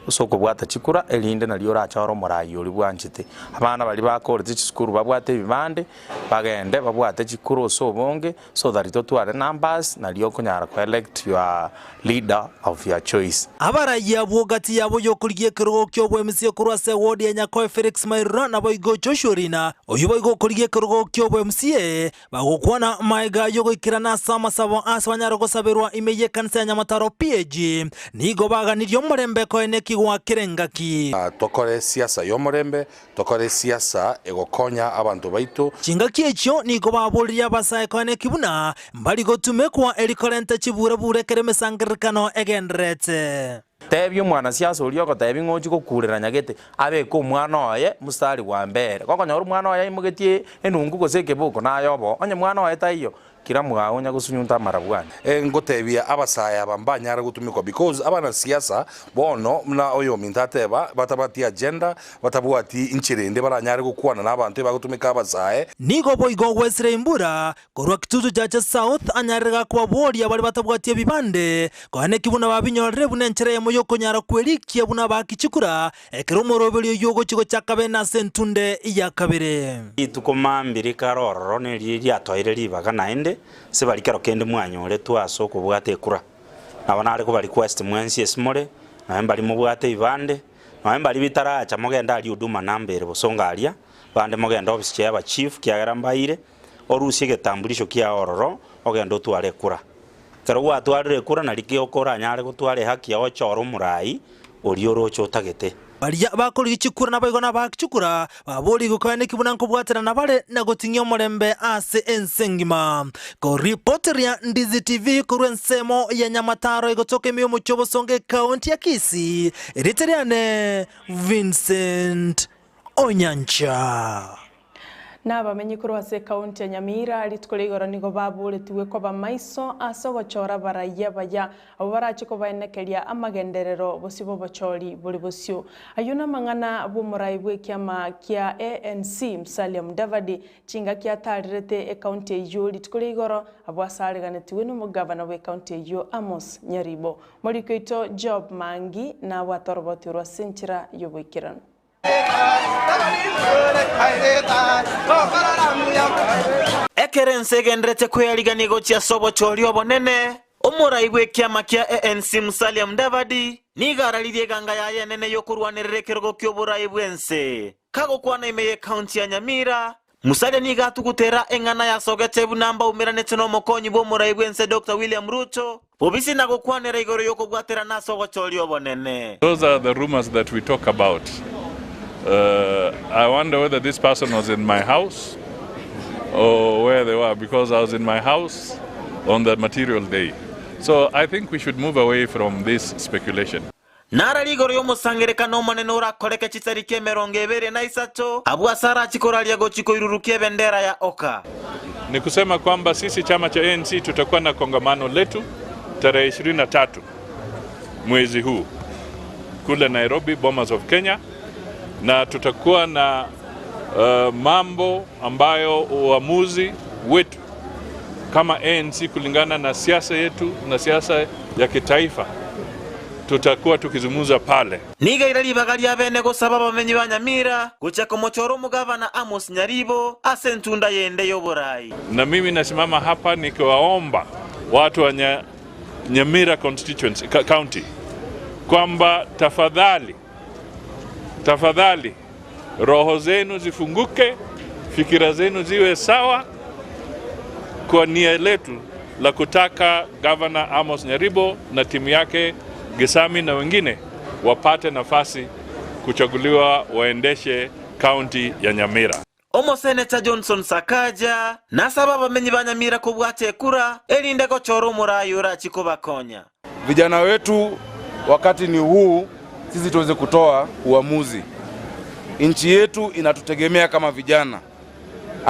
Q: ase okobwata chikura, erinde nario orachore omoraai oria bwanchete. Abana baria bakorete chisukuru babwate ebibande, bagende babwate chikura ase obonge, so that totware numbers nario okonyara ko elect your leader of your choice.
O: Abarai abwo gati yabo y'okorigia ekerogo ki'oboemisia korwa ase ewodi ya Nyakoe Felix Mairura naboigo Joshua Orina, oyio boigo okorigia ekerogo ki'oboemisia, Bagokwana magega y'ogoikerana ase amasabo aase banyare gosaberwa ime y'ekanisa ya Nyamataro PAG, nigo baganirie omorembe koenekigwa kera engaki.
P: Tokore siasa y'omorembe, tokore siasa egokonya abanto baito.
O: Chingaki echio nigo baboririe abasae koeneki buna mbari gotumekwa eri korenta chiburabura ekero emesangererekano egendererete.
Q: Tebia omwanasiasa oria ogotebi ng'a ochie gokurera nyagete, abeke omwana oye mstari bwa mbere. Gokonyora omwana oye aimogetie enungu gose ekeboko, naye obo. Onye mwana oye taiyo, kira mwao onya gosunyunta amarabwani.
P: Ngotebia abasae aba mbanyare gotumekwa because abanasiasa bono buna oyominto ateba batabwati agenda, batabwati inchera ende baranyare gokwana na abanto ebagotumeka abasae.
O: Nigo boigo gwesire imbura Korwa Kitutu Chache South anyarire gakobaboria baria batabwati ebibande, koeneki buna babinyorire buna enchera eyemo y'okonyara kwerikia buna abaaki chikura, ekero omoroberi oyio ogochia gochaka bene ase entunde ya kabere.
Q: Rituko mambia rikare ororo neri riatoeire ribaga naende, ase baria kero kende mwanyoretwe ase okobwata ekura. Nabo nare koba request mwensi ase more, nonya mbaria mobwate ebibande, nonya mbaria bitaracha mogende aria huduma number ere bosongo aria, bande mogende office chia aba chief kiagera mbaire, Orusie egetambulisho kiao ororo, ogende otware ekura. Ekero gwatwarire ekura nari ki okoranyare gotwara ehaki yao ochore omorai oria oroche otagete.
O: Baria bakorigia chikura naboigo nabaaki chikura, baborigwe koeneki buna nkobwaterana bare na goting'ia omorembe ase ense engima. Koripoteria Ndizi TV korwa ensemo ya Nyamataro egotoka ime y'omochie o Bosongo ekaunti ya Kisii, erieta riane Vincent Onyancha.
B: Nabamenyi korwa ase ekaunti ya Nyamira rituko ria igoro nigo baboretigwe koba maiso ase ogochora abarai abaya abwo barache kobaenekeria amagenderero bosio bw'obochori bore bosio. Ayio namang'ana bw'omorai bw'ekiama kia ANC Musalia Mudavadi chingaki atarerete ekaunti eyio rituko ria igoro abwo ase areganetigwe nomogavana bw'ekaunti eyio Amos Nyaribo. Moriki oito Job Mangi nabwate oroboti orwo ase enchera y'oboikeranu.
R: Ekero ense egenderete kweyarigania gochia ase obochori obonene, omorai bw'ekiama kia ANC Musalia Mudavadi nigo araririe eganga yaye enene y'okorwanerera ekerogo ki'oborai bw'ense. Kagokwana ime y'ecounty ya Nyamira, Musalia nigo atugutera eng'ana yasogete buna mbaumeranete n'omokonyi bw'omorai bw'ense Doctor William Ruto, bobisi na gokwanera igoro y'okobwaterana ase obochori obonene.
S: Those are the rumours that we talk about. I wonder whether this person was in my house or where they were because I was in my house on the material day. So I think we should move away from this speculation.
R: Narari igoro y'omosangererekano omonene orakoreke chitariki emerongo ebere na isato, abwo ase arachie koraria gochia koirurukia ebendera ya Oka.
S: Ni kusema kwamba sisi chama cha ANC tutakuwa na kongamano letu tarehe 23 mwezi huu kule Nairobi, Bomas of Kenya, na tutakuwa na uh, mambo ambayo uamuzi wetu kama ANC kulingana na siasa yetu na siasa ya kitaifa tutakuwa tukizungumza pale.
R: Nigo eire ribaga ria bene gosaba abamenyi ba Nyamira gochia komochora omogavana Amos Nyaribo ase entunda yende y'oborai.
S: Na mimi nasimama hapa nikiwaomba watu wa Nyamira constituency, county kwamba tafadhali, tafadhali roho zenu zifunguke, fikira zenu ziwe sawa. kwa nia letu la kutaka Gavana Amos Nyaribo na timu yake Gesami na wengine wapate nafasi kuchaguliwa waendeshe kaunti ya Nyamira.
R: Omoseneta Johnson Sakaja nasabe abamenyi ba Nyamira kobwata ekura, erinde gochora omoraai orachie kobakonya.
T: Vijana wetu wakati ni huu sisi tuweze kutoa uamuzi. Nchi yetu inatutegemea kama vijana.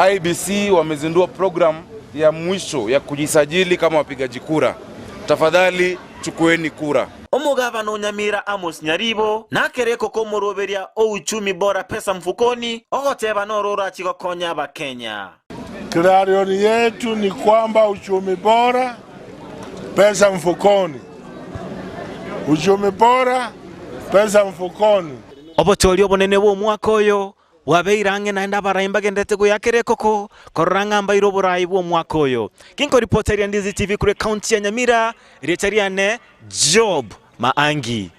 T: IEBC wamezindua program ya mwisho ya kujisajili kama wapigaji kura. Tafadhali chukueni kura.
R: Omogabana o Nyamira Amos Nyaribo nakereko komoroberia o Uchumi Bora Pesa Mfukoni ogoteba noro orachie gokonya Abakenya.
U: Clarion yetu ni kwamba uchumi bora, pesa mfukoni. Uchumi bora, pesa mfukoni.
R: Obochori obonene bw'omwaka oyo bwabeire ang'e naende abarai mbagenderete goyakera ekoko korora ng'a mbaire oborai bw'omwaka oyo. Ginkoripoteria Ndizi TV korwa ekaunti ya Nyamira, erieta riane Job Maangi.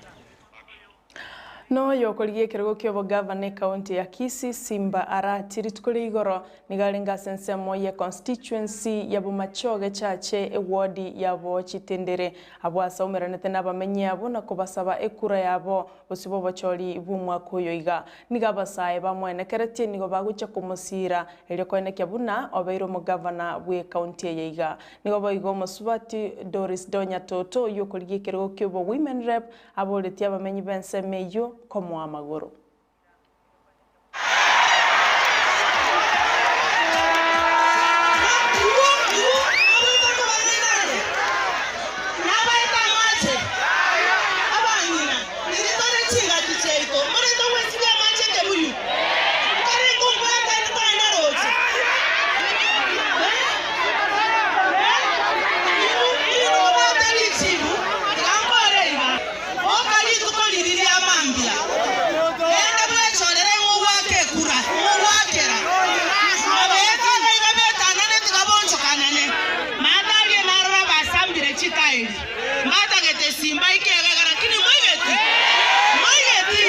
B: Noyo okorigia ekerogo ki'obogavana ekaunti ya Kisii, Simba Arati, rituko ria igoro nigo arenge ase ensemo ye constituency ya Bomachoge Chache eward ya Bochitendere. Abwo ase aumeranete nabamenyi abwo na kobasaba ekura yabo bosio bw'obochori bw'omwaka oyo iga. Nigo abasae bamwenekeretie nigo bagochia komosiira erio koenekia buna obeire omogavana bw'ekaunti eye iga. Nigo boigo omosubati Doris Donya Toto oyio okorigia ekerogo ki'obo Women Rep Aboretie abamenyi b'ensemo eyio komoa amagoro.
V: Boka rituko riria ria mambia, genda bwechorere ng'a ogoaka ekura, ng'a ogoakera. Abeete abaiga betanane tiga bonchokanane. Matarie narora basambire chitairi, mbatagete simba ikegega, lakini moigeti, moigeti.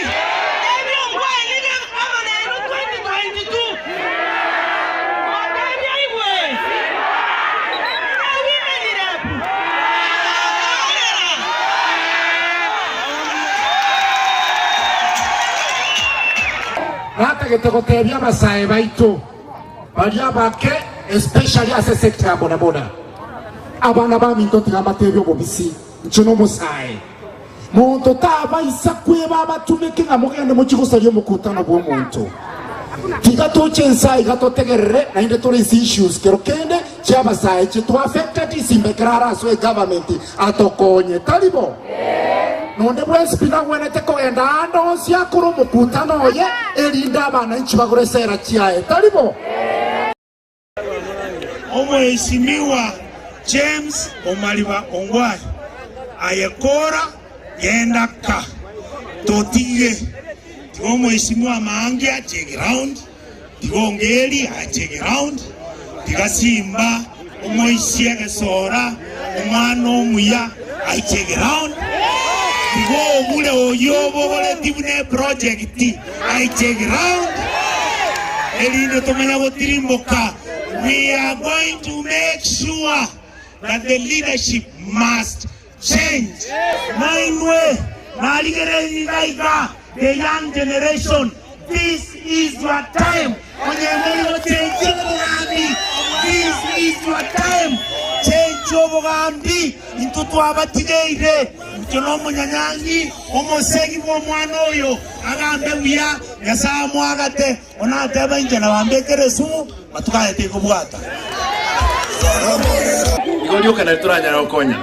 V: Tebia ongwae nigo amo nainwe 2022. Motebie aigwe. Women rep.
W: Natagete gotebia abasae baito baria abake especially ase esector ya bodaboda, abana baminto tiga mbatebie obobisi, inche nomosae. Monto tabaisa kweba abatumeke ng'a mogende mochie gosaria omokutano bw'omonto. Tiga toche inse aiga totegerere naende tore ase issues kero kende chi'abasae chitwa affected simba ekero arasoe egovernment atokonye. Tari bo? Nonde bwensi pi nagwenerete kogenda aande onsi akore omokutano oye erinde abananchi bagore esera chiaye. Tari bo?
X: Omweshimiwa James Omariba Ongwae, aye kora genda ka totige, tiga omweshimiwa Maangi ache eground, tiga Ongeri ache eground, tiga Simba omoisie egesora omwana omuya aiche eground, tiga obure oyio obogoretie buna eproject aiche eground, erinde tomanye gotirimboka. We are going to make sure that the leadership must change. Nainwe narigereiri iga iga, the young generation, this is your time. Onye mori gochenchia obogambi, this is your time. Chenchia obogambi, intwe twabatigeire. Inche nomonyanyangi, omosegi bw'omwana oyo, agambe buya, Nyasae amoagate. Bono ateba, Inche nabambekere esumu, matuko aya tikobwata.
Y: Igo rioka nari toranyare gokonya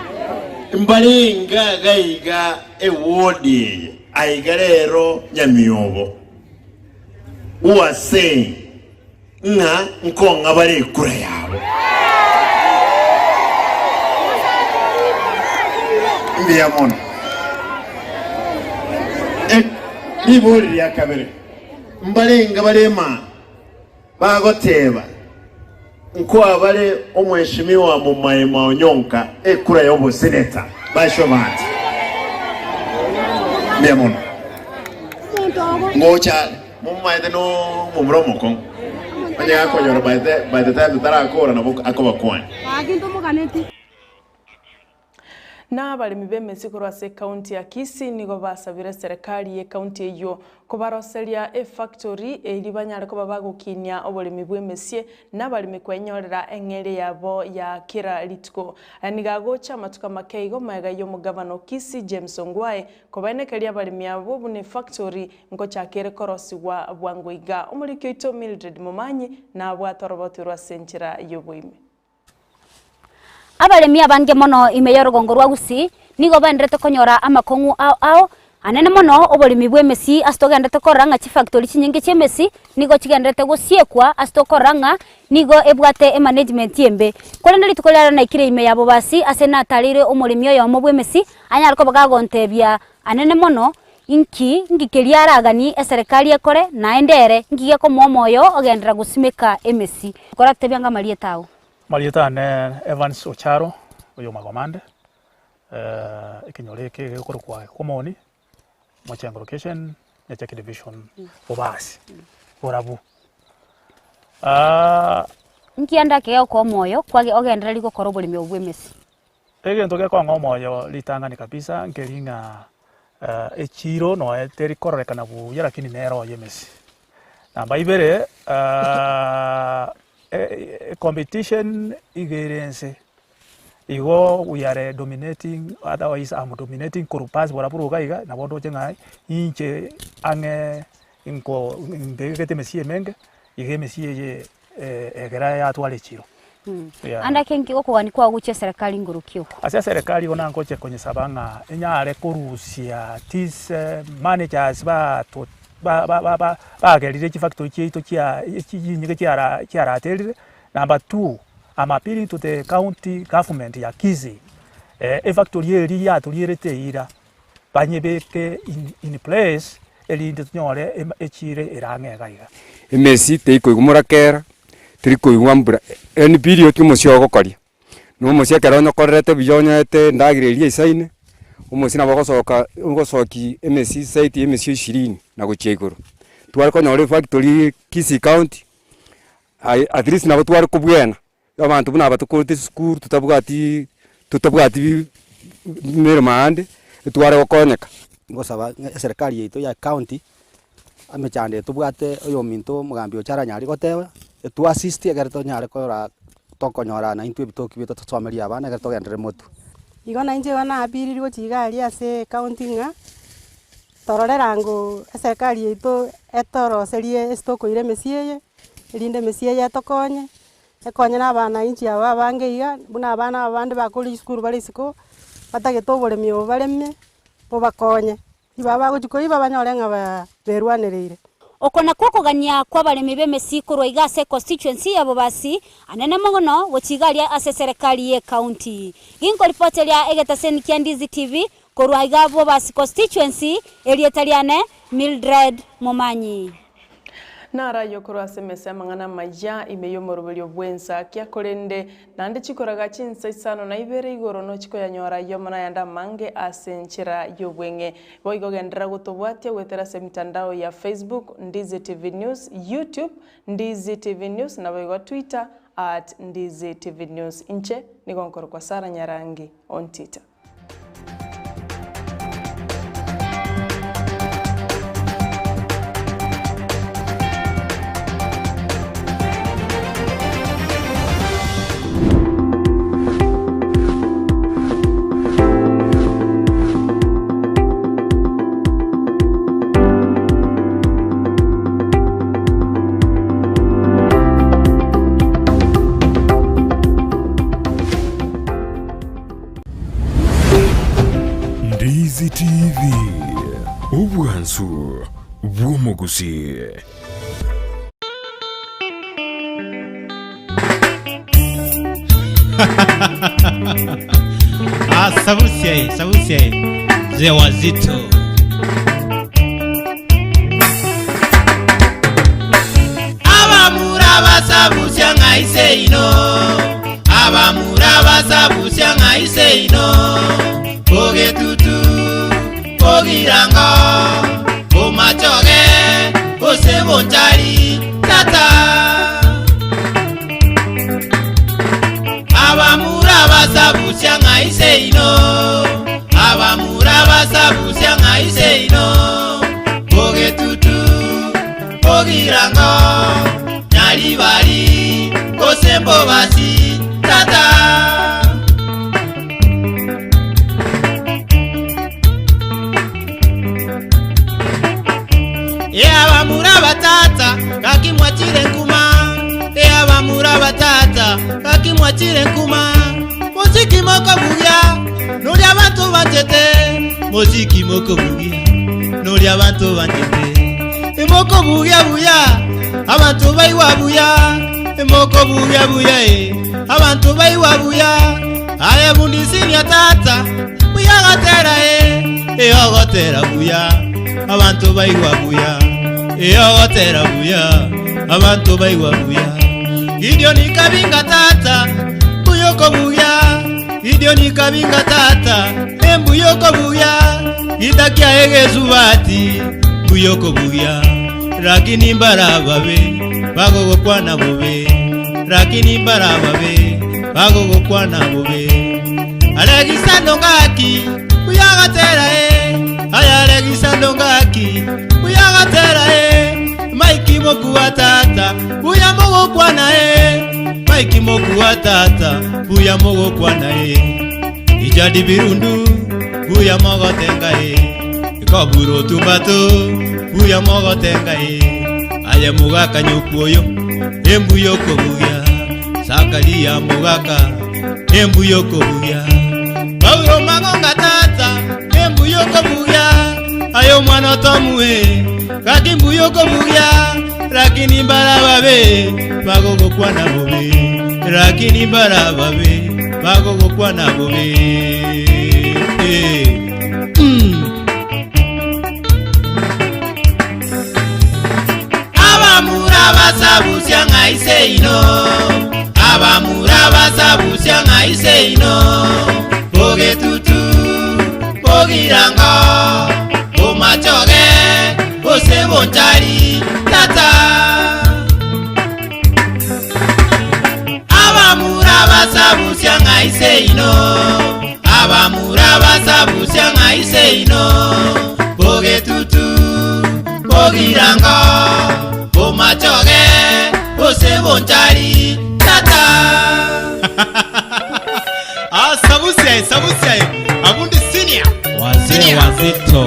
Y: mbarenge iga iga eward eye aiga rero Nyamiobo who are saying ng'a nkong'a bare ekura yabo. Mbuya mono. Ribori ria kabere. Mbarenge bare maa bagoteba, Nkoa bare omweshimiwa Momaima Onyonka ekura y'oboseneta. Basio bati, Mbuya mono. Ngocha are, momomaete nomomura omokong'u. Onye gakonyora by the by the time totarakora nabo akobakwania.
C: Gaki ntomoganeti.
B: Na abaremi b'emesi korwa ase ekaunti ya Kisii nigo basabire eserekari y'ekaunti eyio kobaroseria efactory eria banyare koba bagokinia oboremi bw'emesie na abaremi kwenyorera eng'eria yabo ya kera rituko. Aya nigo agocha amatuko amake igo magega y'omogavana o Kisii James Ongwae kobaenekeria abaremi abwo buna efactory nkochaka ere korosigwa bwango iga. Omoriki oito Mildred Momanyi nabwate orobotirwe ase enchera y'oboime.
E: Abaremi abange mono ime y'orogongo rwa Gusii nigo baenderete konyora amakong'u ao ao, anene mono oboremi bw'emesi ase togenderete korora ng'a chifactory chinyinge chi'emesi nigo chigenderete gosiekwa ase tokorora ng'a nigo ebwate emanagement embe. Korende rituko riarero naikire ime ya Bobasi ase natareire omoremi oyomo bw'emesi anyare koba gagontebia anene mono inki nki keria araganie eserekari ekore naende ere nki gekomoa omoyo ogenderera gosimeka emesi. Koratebia ng'a amarieta ao.
D: Amarieta ane Evans Ocharo oyo Magomande, ekenyoro eke gekorokwa Ekomoni, Mochengo location, Nyachaki division, Bobasi, Borabu.
E: Nki ande ake gegokoa omoyo kwage ogendereria gokora oboremi obo bw'emesi?
D: Egento gekong'a omoyo ritang'ani kabisa nkeri ng'a echiro noe teri kororekana buya lakini nere oye emesi. Namba ibere, ecompetition iga ere ense, igo we are dominating otherwise am dominating korwa pasi barabwo iga iga nabo ndoche ng'a inche ang'e nko mbegete emesi emenge, iga emesi eye egera yatwara echiro. Yeah.
E: Ande ake nki gokogania kwao gochia eserekari igoro ki oko?
D: Ase eserekari igo nangoche konyesaba ng'a enyare korusia these managers bato ba- ba- ba- ba- bagerire chifactory chiaito chia chinyinge chiara chiaraterire. Number two, am appealing to the county government ya Kisii, efactory eria yatorierete eira, banyebeke in in place erinde tonyore echiro ere ang'e iga iga.
F: Emesi teikoigwa morakera, teri koigwa mbura, yaani period omosie ogokoria, na omosie ekero onyokorerete buya onyoete endagera eria eisaine, omosie nabo ogosoka ogosoki emesi zaidi ya emesio ishirini na gochia igoro. Tware konyora efactory Kisii county, aye at least nabo tware kobwena. Abanto buna aba tokorete esukuru totabwati totabwati meremo ande, etware gokonyeka.
H: Ngosaba ng'a eserekari yaito ya ecounty, emechando eye tobwate oyominto omogambi ocha aranyare goteba, etu assist ekero tonyare korora tokonyora naintwe ebitoki biaito tosomerie abana ekero togenderere motwe.
C: Igo nainche igo naapiriri gochia iga aria ase ecounty ng'a, tororere ango eserekari yaito etoroserie ase tokoira emesie eye, erinde emesie eye etokonye, Ekonye na abanainchi aba abange iga, buna abana aba bande bakorire chisukuru bare isiko, batagete oboremi obo bareme, bobakonye. Ribaga bagochia koiba banyore ng'a ba berwanereire.
E: Oko nakwo okogania kw'abaremi b'emesi korwa iga ase econstituency ya Bobasi, anene mono gochia iga aria ase eserekari y'ecounty. Ginkoripoteria egetaseni kia Ndizi TV korwa iga Bobasi constituency, erieta riane Mildred Momanyi.
B: Naraye korwa ase emesa y'amang'ana amaya ime y'omoroberio bw'ensakia, korende naende chikoraga chinsa isano na ibere igoro nochikoyanyora ayio amo nayande amange ase enchera y'obweng'e. Boigo genderera gotobwatia goetera ase emitandao ya Facebook, Ndizi TV News, YouTube, Ndizi TV News, naboigo Twitter, at Ndizi TV News. Inche nigo nkorokwa Sarah Nyarangi Ontita.
A: Ndizi TV, obwansu bw'omogusii.
J: Ah, sabusia eh, sabusia eh. Mzee wazito. Abamura basabusia ng'aise ino. Abamura basabusia ng'aise ino. Bogetutu, bogirango, bomachoge, gose bonchari, tata. basabusia ng'a iseino, abamura basabusia ng'a iseino, bogetutu bogirango nyaribari gose mbobasi tata. Eabamura batata gaki mwachire nkuma, eabamura batata gaki mwachire nkuma, moziki moko bugia noli abantu banchete, moziki moko bugia noli abantu banchete, emoko bugia buya abantu baiwa buya, emoko bugia buya e abantu baiwa buya, aye bundisinia tata buya gatera e eyogotera buya abantu baiwa buya, eyogotera buya abantu baiwa buya, Gideon kabinga tata buyoko buya, Gideon kabinga tata embuyoko buya, gitakia egezubati buyoko buya, lakini mbarababe bagogokwana bobe, lakini mbarababe bagogokwana bobe, Alegisando ngaki buyagatera e, aya Alegisando ngaki buyagatera e, Mike mokuwa tata buya mogokwana e, Mike mokuwa tata buya mogokwana e, Ijadi birundu buya mogotenga e, Ikoburo tumbato buya mogotenga e, aye mugaka nyokwoyo embuyo kobuya, Sakaria mugaka embuyo kobuya, Paulo magonga tata embuyo kobuya, ayo mwana tomuwe gaki mbuyo kobuya, lakini mbarababe bagogokwana bobe, lakini mbarababe bagogokwana bobe. Abamura basabusia ng'a iseino, abamura basabusia ng'a iseino, bogetutu bogirango bomachoge bose bonchari tata. Abamura basabusia ng'a iseino, abamura basabusia ng'a iseino, bogetutu bogirango bomachoge bose bonchari tata.
G: Ah, sabusia sabusia abundi senior
J: Wazee wazito.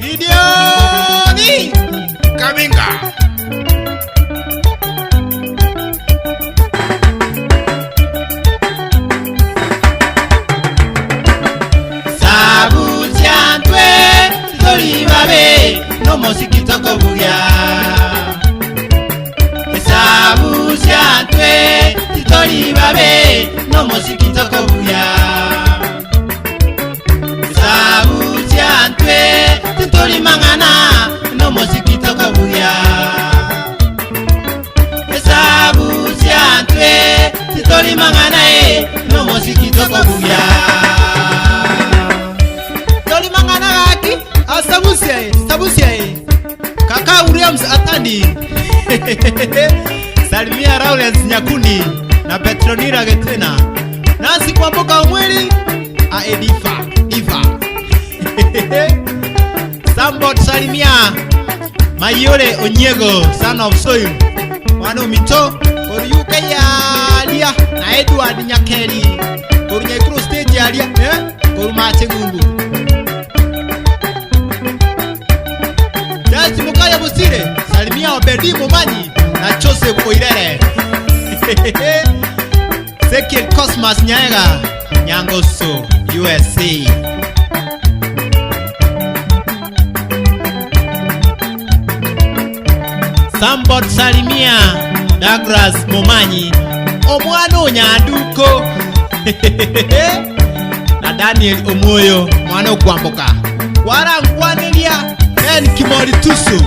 G: Gideoni Kabinga.
J: Sabusia ntwe tori babe no muziki tokobugia, Sabusia ntwe tori babe no muziki tokobugia, Sabusia ntwe tori mangana no muziki tokobugia, Sabusia ntwe tori mangana e no muziki tokobugia.
G: Tori mangana gaki asabusia e sabusia e Kaka Williams Atandi. Salimia Lawrence Nyakuni na Petronila Getena, Nancy Kwamboka Omweli a Edifa Diva. Sambot salimia Mayore Onyego son of Soil mwana omito koru UK yaria na Edward Nyakeri koru Nyaikuru stage yaria koru Mache Ng'umbu. Jaji Mukaya Busire salimia Obedi Momanyi na Joseph Oirere. Ezekiel Cosmas Nyaega Nyangoso USA. Sambot salimia Douglas Momanyi omwana onyanduko na Daniel Omoyo mwana okwamboka warangwaniria Ben Kimori Tusu.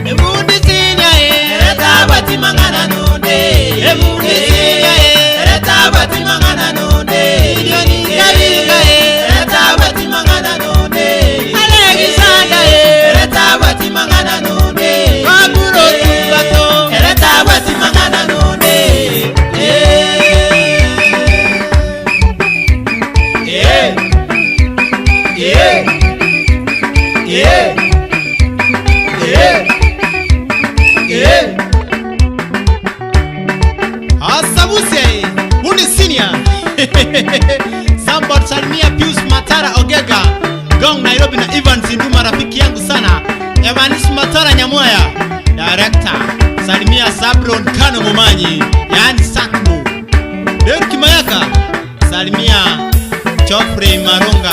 J: Ebundi sinya e ereta batimangana nonde, Ebundi sinya e ereta batimangana nonde, Milioni kabinga e ereta batimangana nonde, Alexander e ereta batimangana nonde, Kaburo tumbato ereta batimangana nonde.
G: Salimia Evans Nduma rafiki yangu sana. Evanis Matara Nyamwaya director. Salimia Sabron Kano Momanyi yaani Sakmo. Derek Mayaka salimia Geoffrey Maronga.